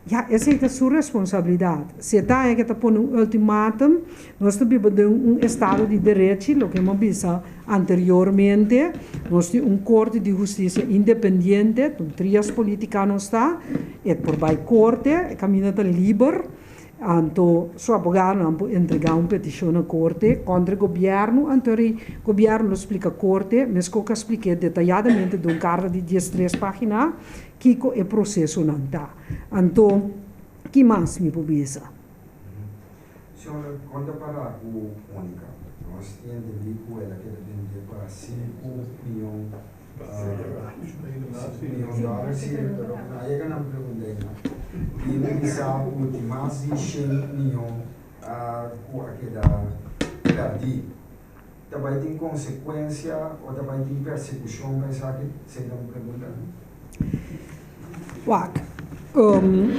ya, esei ta su responsabilidat. Si e ta haña ku e ta pone un ultimatum, nos ta biba den un estado di derechi, loke mi a bisa anteriormente, nos tin un korte di hustisia independiente, un trias politica nos ta, e por bai korte, e kaminda ta liber. Anto su abogadonan por entregá un petishon na korte kontra e gobièrnu, anto e gobièrnu lo splika korte, meskos ku a splik'é detayadamente den un karta di diestres página, kiko e prosesonan ta. Anto, ki mas mi por bisa? Señor, kon ta pará ku Monica? Nos tin entendí ku el a keda bendé pa sinku miyon. Miyon dòler, sí, pero a yega nan pregunta ei, no. I mi bisa ku tin mas di shen miyon ku a keda pèrdí. Ta bai tin konsekuensia o ta bai tin persekushon pa esaki? Esei ta mi pregunta. Wak,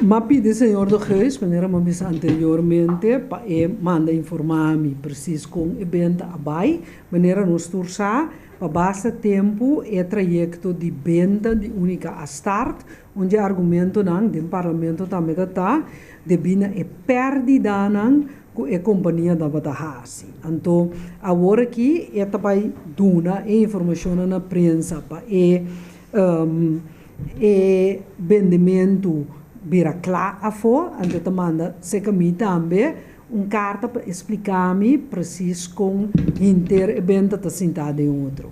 m'a pidi señor De Geus, manera m'a bisa anteriormente, pa e manda informá mi presis kon e benta a bai. Manera nos tur sa, Pa basta tempu e trayekto di benta di Unica a start, un dje argumentonan den parlamento tambe ta ta debí na e pèrdidanan ku e kompania tabata hasi. Anto awor aki e ta bai duna e informashonnan na prensa pa e e bendementu bira kla afó, anto e ta manda serka mi tambe. Un karta pa espliká mi presis kon henter e benta ta sintá den otro.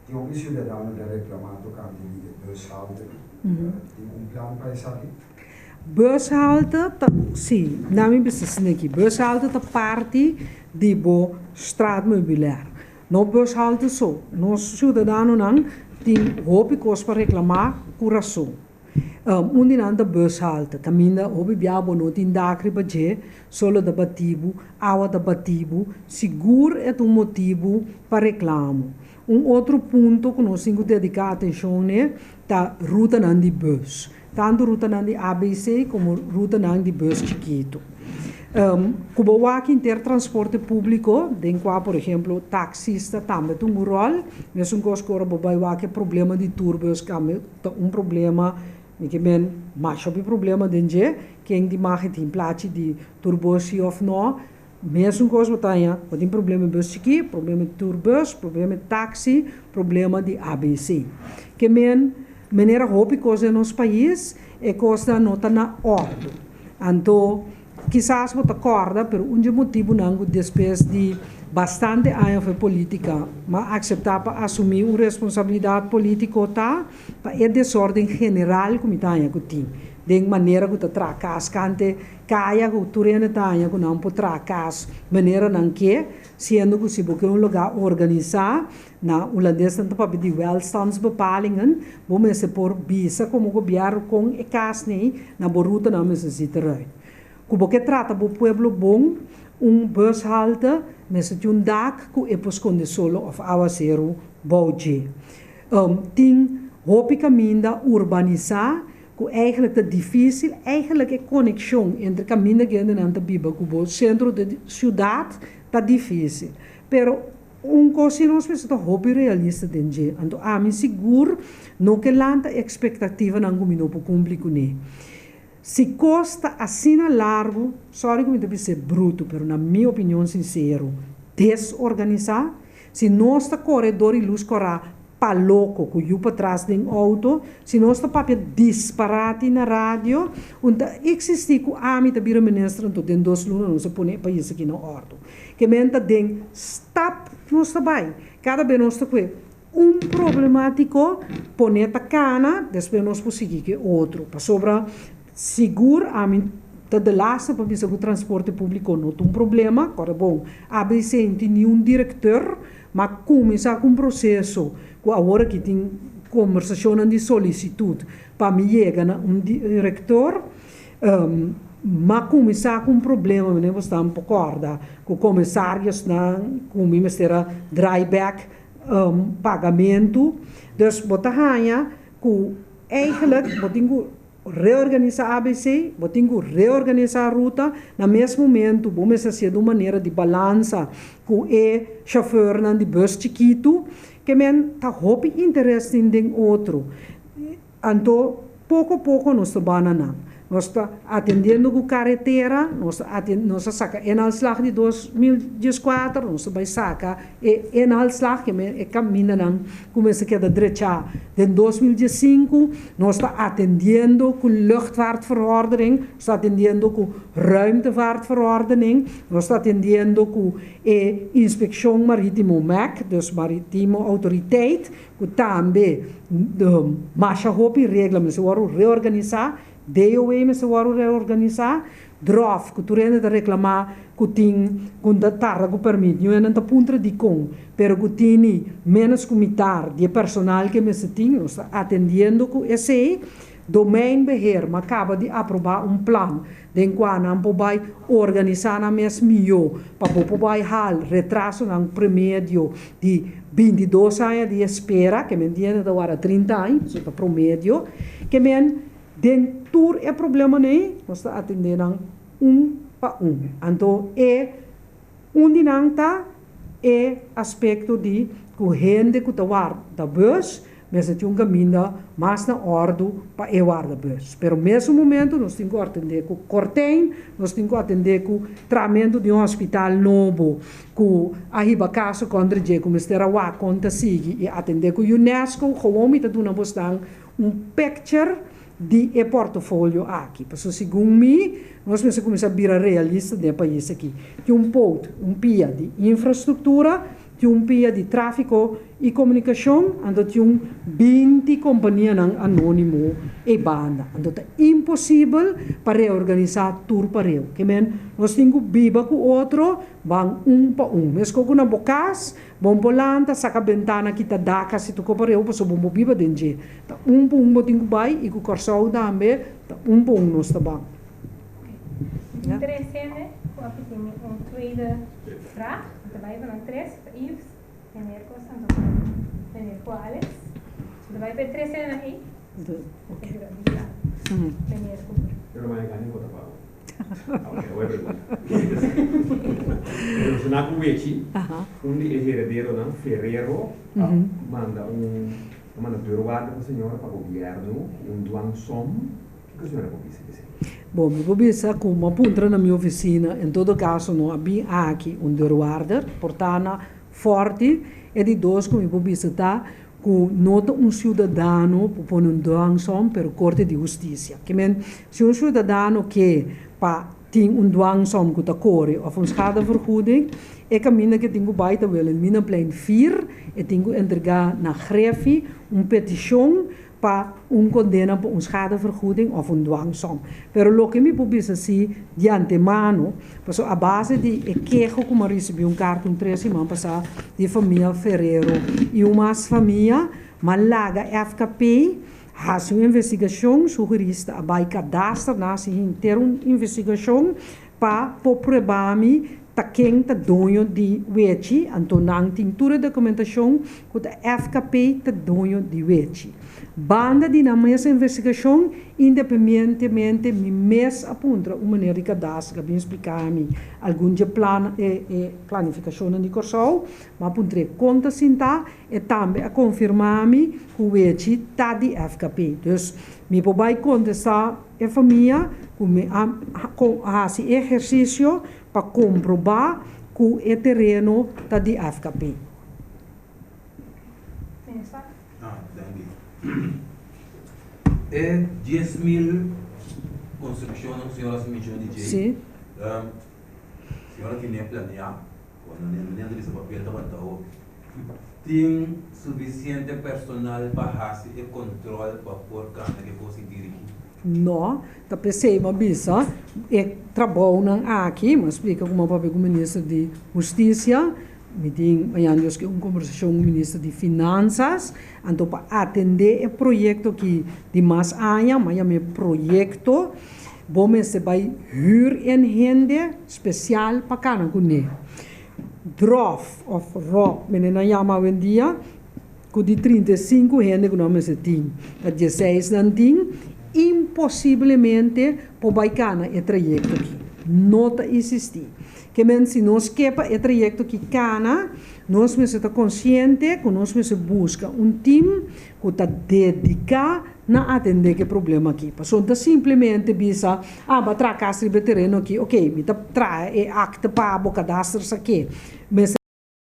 Tin hopi siudadano ta reklamá tokante di e bushalte. Tin un plan pa esaki? Bushalte ta, sí, na mi bisa asina aki, bushalte ta parti di bo straatmeubilair. No bushalte so, nos siudadanonan tin hopi kos pa reklamá ku rason. Un di nan ta bushalte, kaminda hopi bia bo no tin dak riba dje, solo ta bati bo, awa ta bati bo, sigur e ta un motibu pa reklamo. Un otro punto ku nos tin ku dediká atenshon n'e ta rutanan di bus. Tantu rutanan di ABC komo rutanan di bus chikitu. Ku bo wak henter transporte públiko, den kua por ehemplo taksista tambe ta un ròl, mesun kos ku ora bo bai wak e problema di turbus tambe ta un problema, mi ke men masha hopi problema den dje, ken di mag e tin plachi di turbus si òf nò, mesun kos bo ta haña, bo tin problema di bus chikí, problema di turbus, problema di taksi, problema di ABC. Ke men Manera hopi kos den nos pais, e kosnan no ta na òrdu. Anto, kisas bo ta kòrda, pero un dje motibunan ku despues di bastante aña for polítika m'a akseptá pa asumí un responsabilidat polítiko ta pa e desórden general ku mi ta haña ku tin den manera ku ta traha kas kante kaya ku tur hende ta haña ku nan por traha kas manera nan ke, siendo ku si bo ke un lugá organisá Na Hulandes nan ta papia di welstandsbepalingen, bo mester por bisa komo gobièrnu kon e kas nei na bo ruta nan mester zit eruit. Ku bo ke trata bo pueblo bon, un bushalte mester tin un dak ku e por skonde solo òf awaseru bou dje. Tin hopi kaminda urbanisá ku eigentlik ta difísil, eigentlik e konekshon entre kaminda gentenan ta biba ku bo sentro di siudat ta difísil. Pero Un kos si nos mester ta hopi realista den dje, anto ami sigur no ke lanta ekspektativanan ku mi no por kumpli kuné. Si kos ta asina largu, sòri ku mi ta bis'é brutu, pero na mi opinion sinsero, desorganisá, si nos ta kore dor i lus kòrá pa loko ku yu patras den outo, si nos ta papia disparati na radio, un ta eksistí ku ami ta bira minister anto den dos luna nos a pone e pais aki na òrdu. Ke men ta den stap nos ta bai. Kada be nos ta kue Un problemátiko pone ta kana, despues nos por sigui ku e otro. Pasobra sigur ami ta de laatste pa bisa ku transporte públiko no ta un problema, kòrda bon, ABC no tin niun direktor, ma kuminsá ku un proseso ku awor aki tin kombersashonnan di solisitut pa mi yega na un direktor. Ma kuminsá ku un problema, mi no por sta por kòrda, ku komisariosnan ku mi mester a draai bèk pagamentu. Dus bo ta haña ku eigenlijk bo tin ku reorganisá ABC, bo tin ku reorganisá ruta, na mes momentu bo mester hasié di un manera di balansa ku e shofèrnan di bùs chikitu, ke men ta hopi interes tin den otro. Anto poko poko nos ta bana nan. Nos ta atendiendo ku karetera, nos ta aten nos a saka inhaalslag di 2014, nos ta bai saka e inhaalslag, ke men e kamindanan ku mester keda drechá den 2015, nos ta atendiendo ku luchtvaartverordening, nos ta atendiendo ku ruimtevaartverordening, nos ta atendiendo ku e inspekshon maritimo MEC, dus Maritimo Autoriteit, Ku tambe masha hopi regla mester wòrdu reorganisá, DOW mester wòrdu reorganisá, DROV ku tur hende ta reklamá ku tin ku ta tarda ku pèrmit, niun hende no ta puntra dikon, pero ku tini ménos ku mitar di e personal ke mester tin, nos ta atendiendo ku esei. Domeinbeheer ma kaba di aprobá un plan den kua nan por bai organisá nan mes mihó pa bo por bai hal retrasonan promedio di 22 aña di espera, ke men diende ta wara 30 aña, pasobra ta promedio, ke men den tur e problemanan ei nos ta atendé nan un pa un. Anto e un di nan ta e aspekto di ku hende ku ta warda bus Mester tin un kaminda mas na òrdu pa e warda bus. Pero mesun momento nos tin ku atendé ku kortijn, nos tin ku atendé ku tramentu di un hospital nobo ku a hiba kaso kontra dje ku mester a wak kon ta sigui i atendé ku UNESCO. Gewoon mi ta duna bosnan un picture di e portofolio aki. Pasobra segun mi nos mester kuminsá bira realista den e pais aki. Tin un poot, un pia di infrastruktura. Tin un pia di tráfiko i komunikashon, anto tin un 20 kompanianan anónimo ei banda. Anto ta imposibel pa reorganisá tur pareu. Ke men nos tin ku biba ku otro, ban un pa un. Meskos ku na bo kas, bo por lanta, saka bentana, kita dak, hasi tur kos pareu pasobra bo biba den dje. Ta un pa un bo tin ku bai i ku Kòrsou tambe ta un pa un nos ta ban. Oké. Tres hende ku a pidi mi un tweede vraag. Mi ta bai pa nan tres, pa Yves, meneer Costa anto pa meneer Cuales. Mi ta bai pa e tres hendenan ei. Oké. Meneer Cooper. Pero maya gana e vota pa bo. Oké, awor e pregunta. Relaciona cu Wechi, un di e herederonan, Ferrero, a manda un a manda deurwaarder pa señora pa gobierno cu un dwangsom. Kiko señora por bisa di esei? Bon, mi por bisa ku mi a puntra na mi ofisina, en todo kaso no a bin aki un deurwaarder, por ta na Forti. E di dos ku mi por bisa ta ku no ta un siudadano por pone un dwangsom, pero Korte di Hustisia. Ke men, si un siudadano ke pa tin un dwangsom ku ta kore òf un schadevergoeding, e kaminda ku e tin ku bai ta Wilhelminaplein 4, e tin ku entregá na Grefi un petishon pa un condena pa un schadevergoeding of un dwangsom. Pero loke mi por bisa si di antemano, pasobra a base di e keho ku mi a risibi un karta un tres siman pasá di famia Ferrero i un mas famia, mi a laga FKP hasi un investigashon, su hurista a bai kadaster na hasi henter un investigashon pa por prueba mi ta ken ta doño di wechi, anto nan tin tur e dokumentashon ku ta FKP ta doño di wechi. Banda di nan mes investigashon, independientemente mi mes a puntra un meneer di kadastre ku a bin splika mi algun dje plan e e planifikashonnan di Kòrsou, mi a puntr'é kon ta sinta, e tambe a konfirmá mi ku wechi ta di FKP. Dus mi por bai kontestá e famia ku mi a hasi e ehersisio pa komprobá ku e tereno ta di FKP. Ah, danki. E 10,000 konstrukshonnan ku señora a menshona di dje, Sí. señora tine planeá, ku nan ta bisa papel tabata hopi. Tin sufisiente personal pa hasi e kontròl pa por kana ku e kos i dirigí? No, ta p'esei mi a bisa e trabounan aki, mi a splika ku mi a papia ku minister di Hustisia, mi tin mañana Dios ke un kombersashon ku minister di Finansas, anto pa atendé e proyekto aki di mas aña, mi a yama e proyekto bo mester bai hür en hende spesial pa kana kuné. Drof of ròp, mene nan yama awendia, ku di 35 hende ku nan mester tin, ta dieseis nan tin, imposiblemente por bai kana e trayekto aki. No ta isistí. Ke men si nos ke pa e trayekto aki kana, nos mester ta konsiente ku nos mester buska un tim ku ta dediká na atendé ku e problema aki. Pasobra no ta simplemente bisa, ah, bo a traha kas riba e tereno aki, oke, mi ta traha e akte pa bo, kadaster sa ke. Mester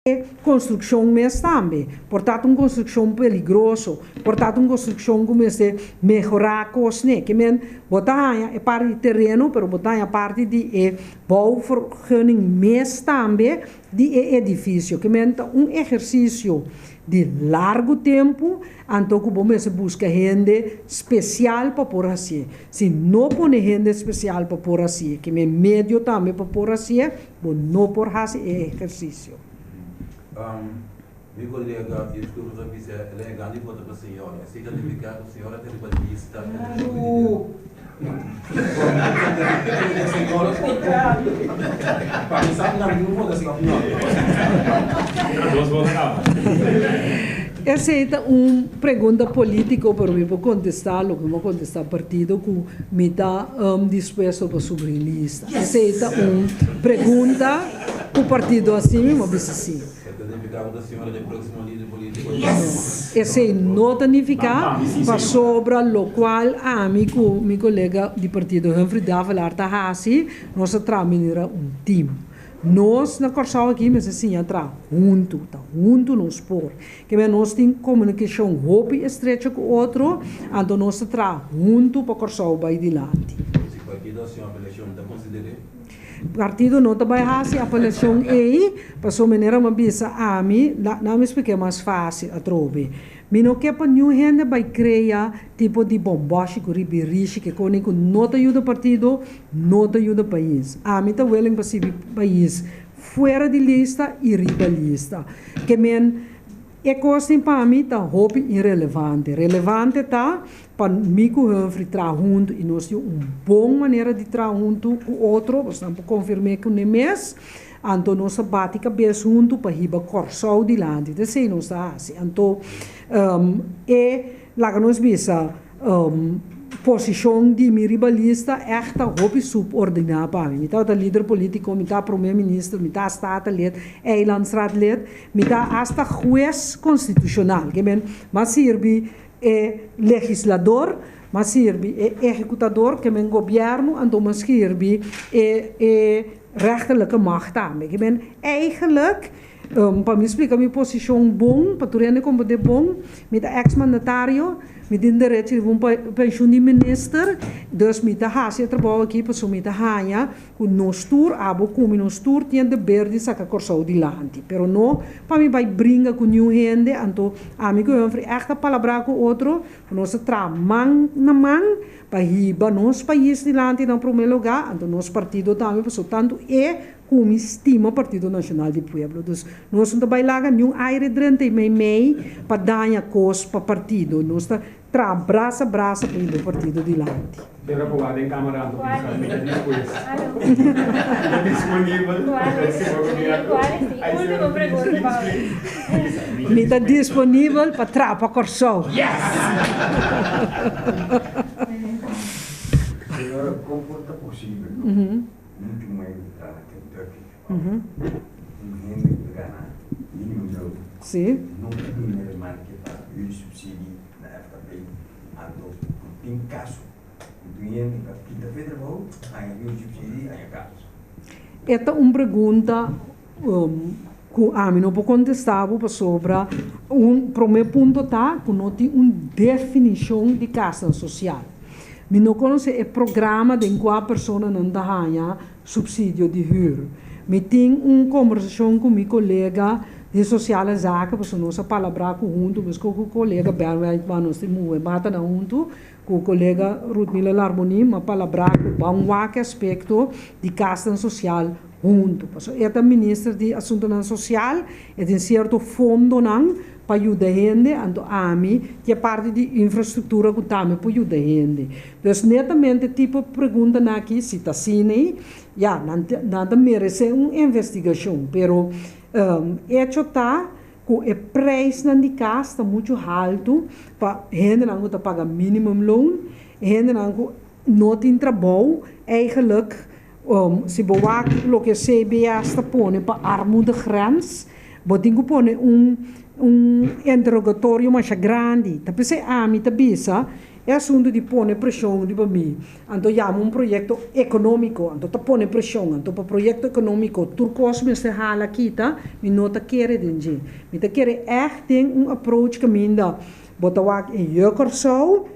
e konstrukshon mes tambe. Por ta ta un konstrukshon peligroso, por ta ta un konstrukshon ku mester mehorá kos ne. Ke men bo ta haña e parti di tereno, pero bo ta haña parti di e bouwvergunning mes tambe di e edifisio. Ke men ta un ehersisio di largu tempu, anto ku bo mester buska hende spesial pa por hasié. Si no pone hende spesial pa por hasié, ke men medio tambe pa por hasié, bo no por hasi e ehersisio. Mi kolega Yeshua ta bisa el a grandi vota pa señor. Esei ta nifiká ku señor a ta riba lista elekshon Esei ta un pregunta politico pero mi por contesta loke mi a contesta partido cu mi ta dispuesto pa subri lista. Esei ta un pregunta cu partido a haci mi, mi a bisa si. Esei no ta nifiká pasobra lokual ami ku mi kolega di partido Humphrey Davelaar ta hasi, nos ta traha manera un tim. Nos na Kòrsou aki mester siña traha huntu, ta huntu nos por. Kibera nos tin komunikashon hopi estrecho ku otro, anto nos ta traha huntu pa Kòrsou bai dilanti. Si partido hasi un apelashon, ta konsider'é? Partido no ta bai hasi apelashon ei, pasobra manera mi a bisa ami, nan mi splik'é mas fásil atrobe. Mi no ke pa niun hende bai krea tipo di bòmbòshi ku ribirishi ke koni ku no ta yuda partido, no ta yuda pais. Ami ta willing pa sirbi pais fuera di lista i riba lista. Ke men e kosnan pa mi ta hopi irelevante. Relevante ta Pa mi ku Humphrey traha huntu i nos tin un bon manera di traha huntu ku otro, bosnan por konfirm'é kuné mes, anto nos a bati kabes huntu pa hiba Kòrsou dilanti. Ta esei nos ta hasi. Anto e, laga nos bisa, posishon di mi riba lista ègt ta hopi subordiná pa mi. Mi tabata lider polítiko, mi ta promé minister, mi ta statenlid, eilandsraadlid, mi ta asta hues konstitushonal. Ke men, m'a sirbi E legislador mas sirbi e ehecutador ke men gobierno anto mas skirbi e e rechterlijke macht tambe. Ke men eigenlijk, pa mi splika mi posicion bon, pa tur hende comprende bon, mi ta ex mandatario, mi tin derecho riba un pensioen di minister, dus mi ta haci e trabou aki pasobra mi ta haña Ku nos tur, abo ku mi, nos tur tin e deber di saka Kòrsou dilanti. Pero no pa mi bai bringa ku niun hende, anto ami ku Humphrey ègt a palabrá ku otro ku nos ta traha man na man pa hiba nos pais dilanti na promé lugá, anto nos partido tambe, pasobra tantu e ku mi stima Partido Nashonal di Pueblo. Dus nos no ta bai laga niun aire drenta i meimei pa daña kos pa partido. Nos ta Traha brasa brasa pa hiba e partido dilanti. Pero por wak den camara anto bisa mi ta dispuesto. Mi ta disponibel pa proximo gobierno. Mi ta disponibel pa traha pa Kòrsou. Yes! Señora, kon por ta posibel ku muchu muhé ku ta traha na Kentucky òf un hende ku ta gana minimum loon no ta duna remarke pa huursubsidie na FKP, anto ku tin kaso ku tin hende ku a kita fe trabou, haña huursubsidie, haña kas? E ta un pregunta ku ami no por kontestá bo pasobra un promé punto ta ku no tin un definishon di kasnan sosial. Mi no konosé e programa den kua personanan ta haña supsidio di hür. Mi tin un kombersashon ku mi kolega Di Sociale Zaken, pasobra nos a palabrá ku huntu, meskos ku kolega Ben Wijkman nos tin muhe matanan huntu, ku kolega Rutmila Larmonie, m'a palabrá ku ban wak e aspekto di kasnan sosial huntu. Pasobra e ta minister di Asuntunan Sosial, e tin sierto fondonan pa yuda hende, anto ami tin e parti di infrastruktura ku tambe por yuda hende. Dus netamente tipo preguntanan aki, si ta asina ei, ya, nan nan ta meresé un investigashon, pero Echo ta ku e preisnan di kas ta muchu haltu pa hendenan ku ta paga minimumloon, hendenan ku no tin trabou. Eigenlijk si bo wak loke CBS ta pone pa armoedegrens, bo tin ku pone un un interrogatorio masha grandi. Ta p'esei ami ta bisa E asuntu di pone preshon riba mi, anto yama un proyekto ekonómiko, anto ta pone preshon, anto pa proyekto ekonómiko tur kos mester hala kita, mi no ta kere den dje. Mi ta kere ègt den un approach kaminda bo ta wak e Jeu Kòrsou,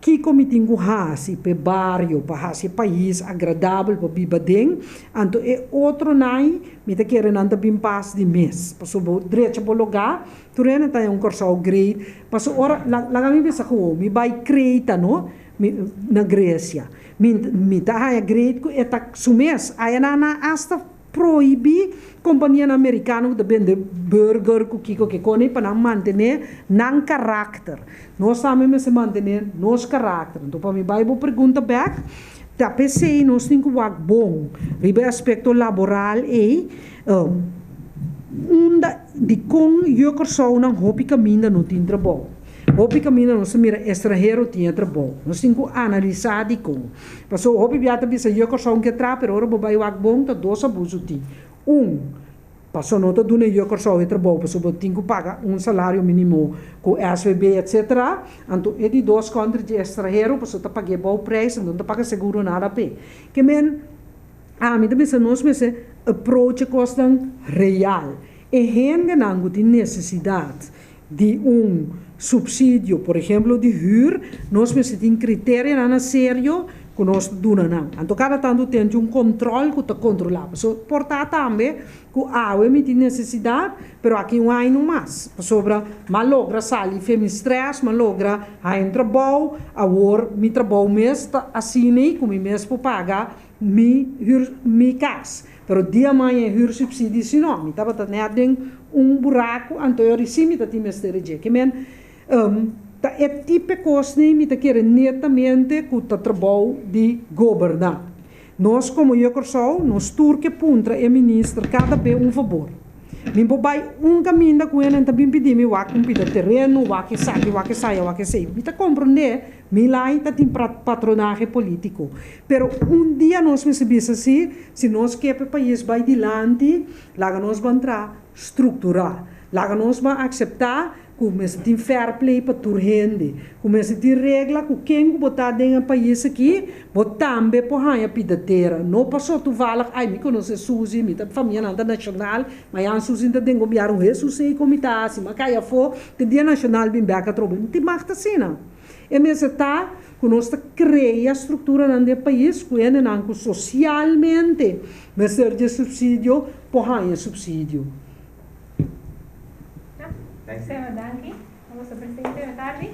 kiko mi tin ku hasi pa e bario, pa hasi e pais agradabel pa biba den, anto e otronan mi ta kere nan ta bin pas di mes, pasobra bo drecha bo lugá, Tur hende ta un Kòrsou great. Paso ora, laga mi bisa ku mi bai Kreta no, mi na Gresia. Mi mi ta haña great ku e ta su mes. Aya nan a asta prohibí kompanianan merikano ku ta bende burger ku kiko ke kone pa nan mantené nan karakter. Nos tambe mester mantené nos karakter. Anto pa mi bai bo pregunta bèk, ta p'esei nos tin ku wak bon riba e aspekto laboral ei. Unda dikon yu Kòrsounan hopi kaminda no tin trabou? Hopi kaminda nos ta mira estranhero tin e trabou. Nos tin ku analisá dikon. Pasobra hopi bia ta bisa yu Kòrsou ke traha pero ora bo bai wak bon ta dos abuso tin. Un, pasobra no ta duna yu Kòrsou e trabou pasobra bo tin ku paga un salario minimo ku SVB etcetera. Anto e di dos kontra dje estranhero pasobra ta pag'é bou preis anto no ta paga seguro nada p'e. Ke men. Ami ta bisa nos mester approach e kosnan real. E hendenan ku tin nesesidat di un supsidio, por ehemplo di hür, nos mester tin kriterianan na serio ku nos ta duna nan. Anto kada tantu ten un kontrol ku ta kontrolá. Pasobra por ta tambe ku awe mi tin nesesidat, pero aki un aña no mas. Pasobra m'a logra sali fe mi strès, m'a logra haña un trabou, awor mi trabou mes ta asina ku mi mes por paga Mi hür mi kas, pero dia maña e hür subsidie si no, mi tabata net den un buraku, anto e ora si mi ta tin mester e dje. Ke men, ta e tipe kosnan mi ta kere netamente ku ta trabou di goberná. Nos komo Yu Kòrsou, nos tur ke puntra e minister kada be un fabor. Mi por bai un kaminda ku hende ta bin pidi mi wak un pida tereno, wak esaki, wak esaya, wak esei. Mi ta komprondé. Milay ta tin patronahe politico. Pero un dia nos mester bisa si, si nos ke pa e pais bay dilanti, laga nos ban tra structura. Laga nos ban acepta cu mester tin fair play pa tur hende. Cu mester tin regla cu ken cu bo ta den e pais aki, bo tambe por haya pida tera. No paso toevallig, ay mi conoce Suzy, mi ta famianan ta nacional, mañana Suzy ta den gobierno, Hesus ey con mi ta haci, mi a cay afo, te dia nacional bin bek atrobe. No tin mag ta asina. E mester ta ku nos ta krea strukturanan den pais ku hendenan ku sosialmente mester di e supsidio por haña e supsidio. Danki. Vamos a presente tardi.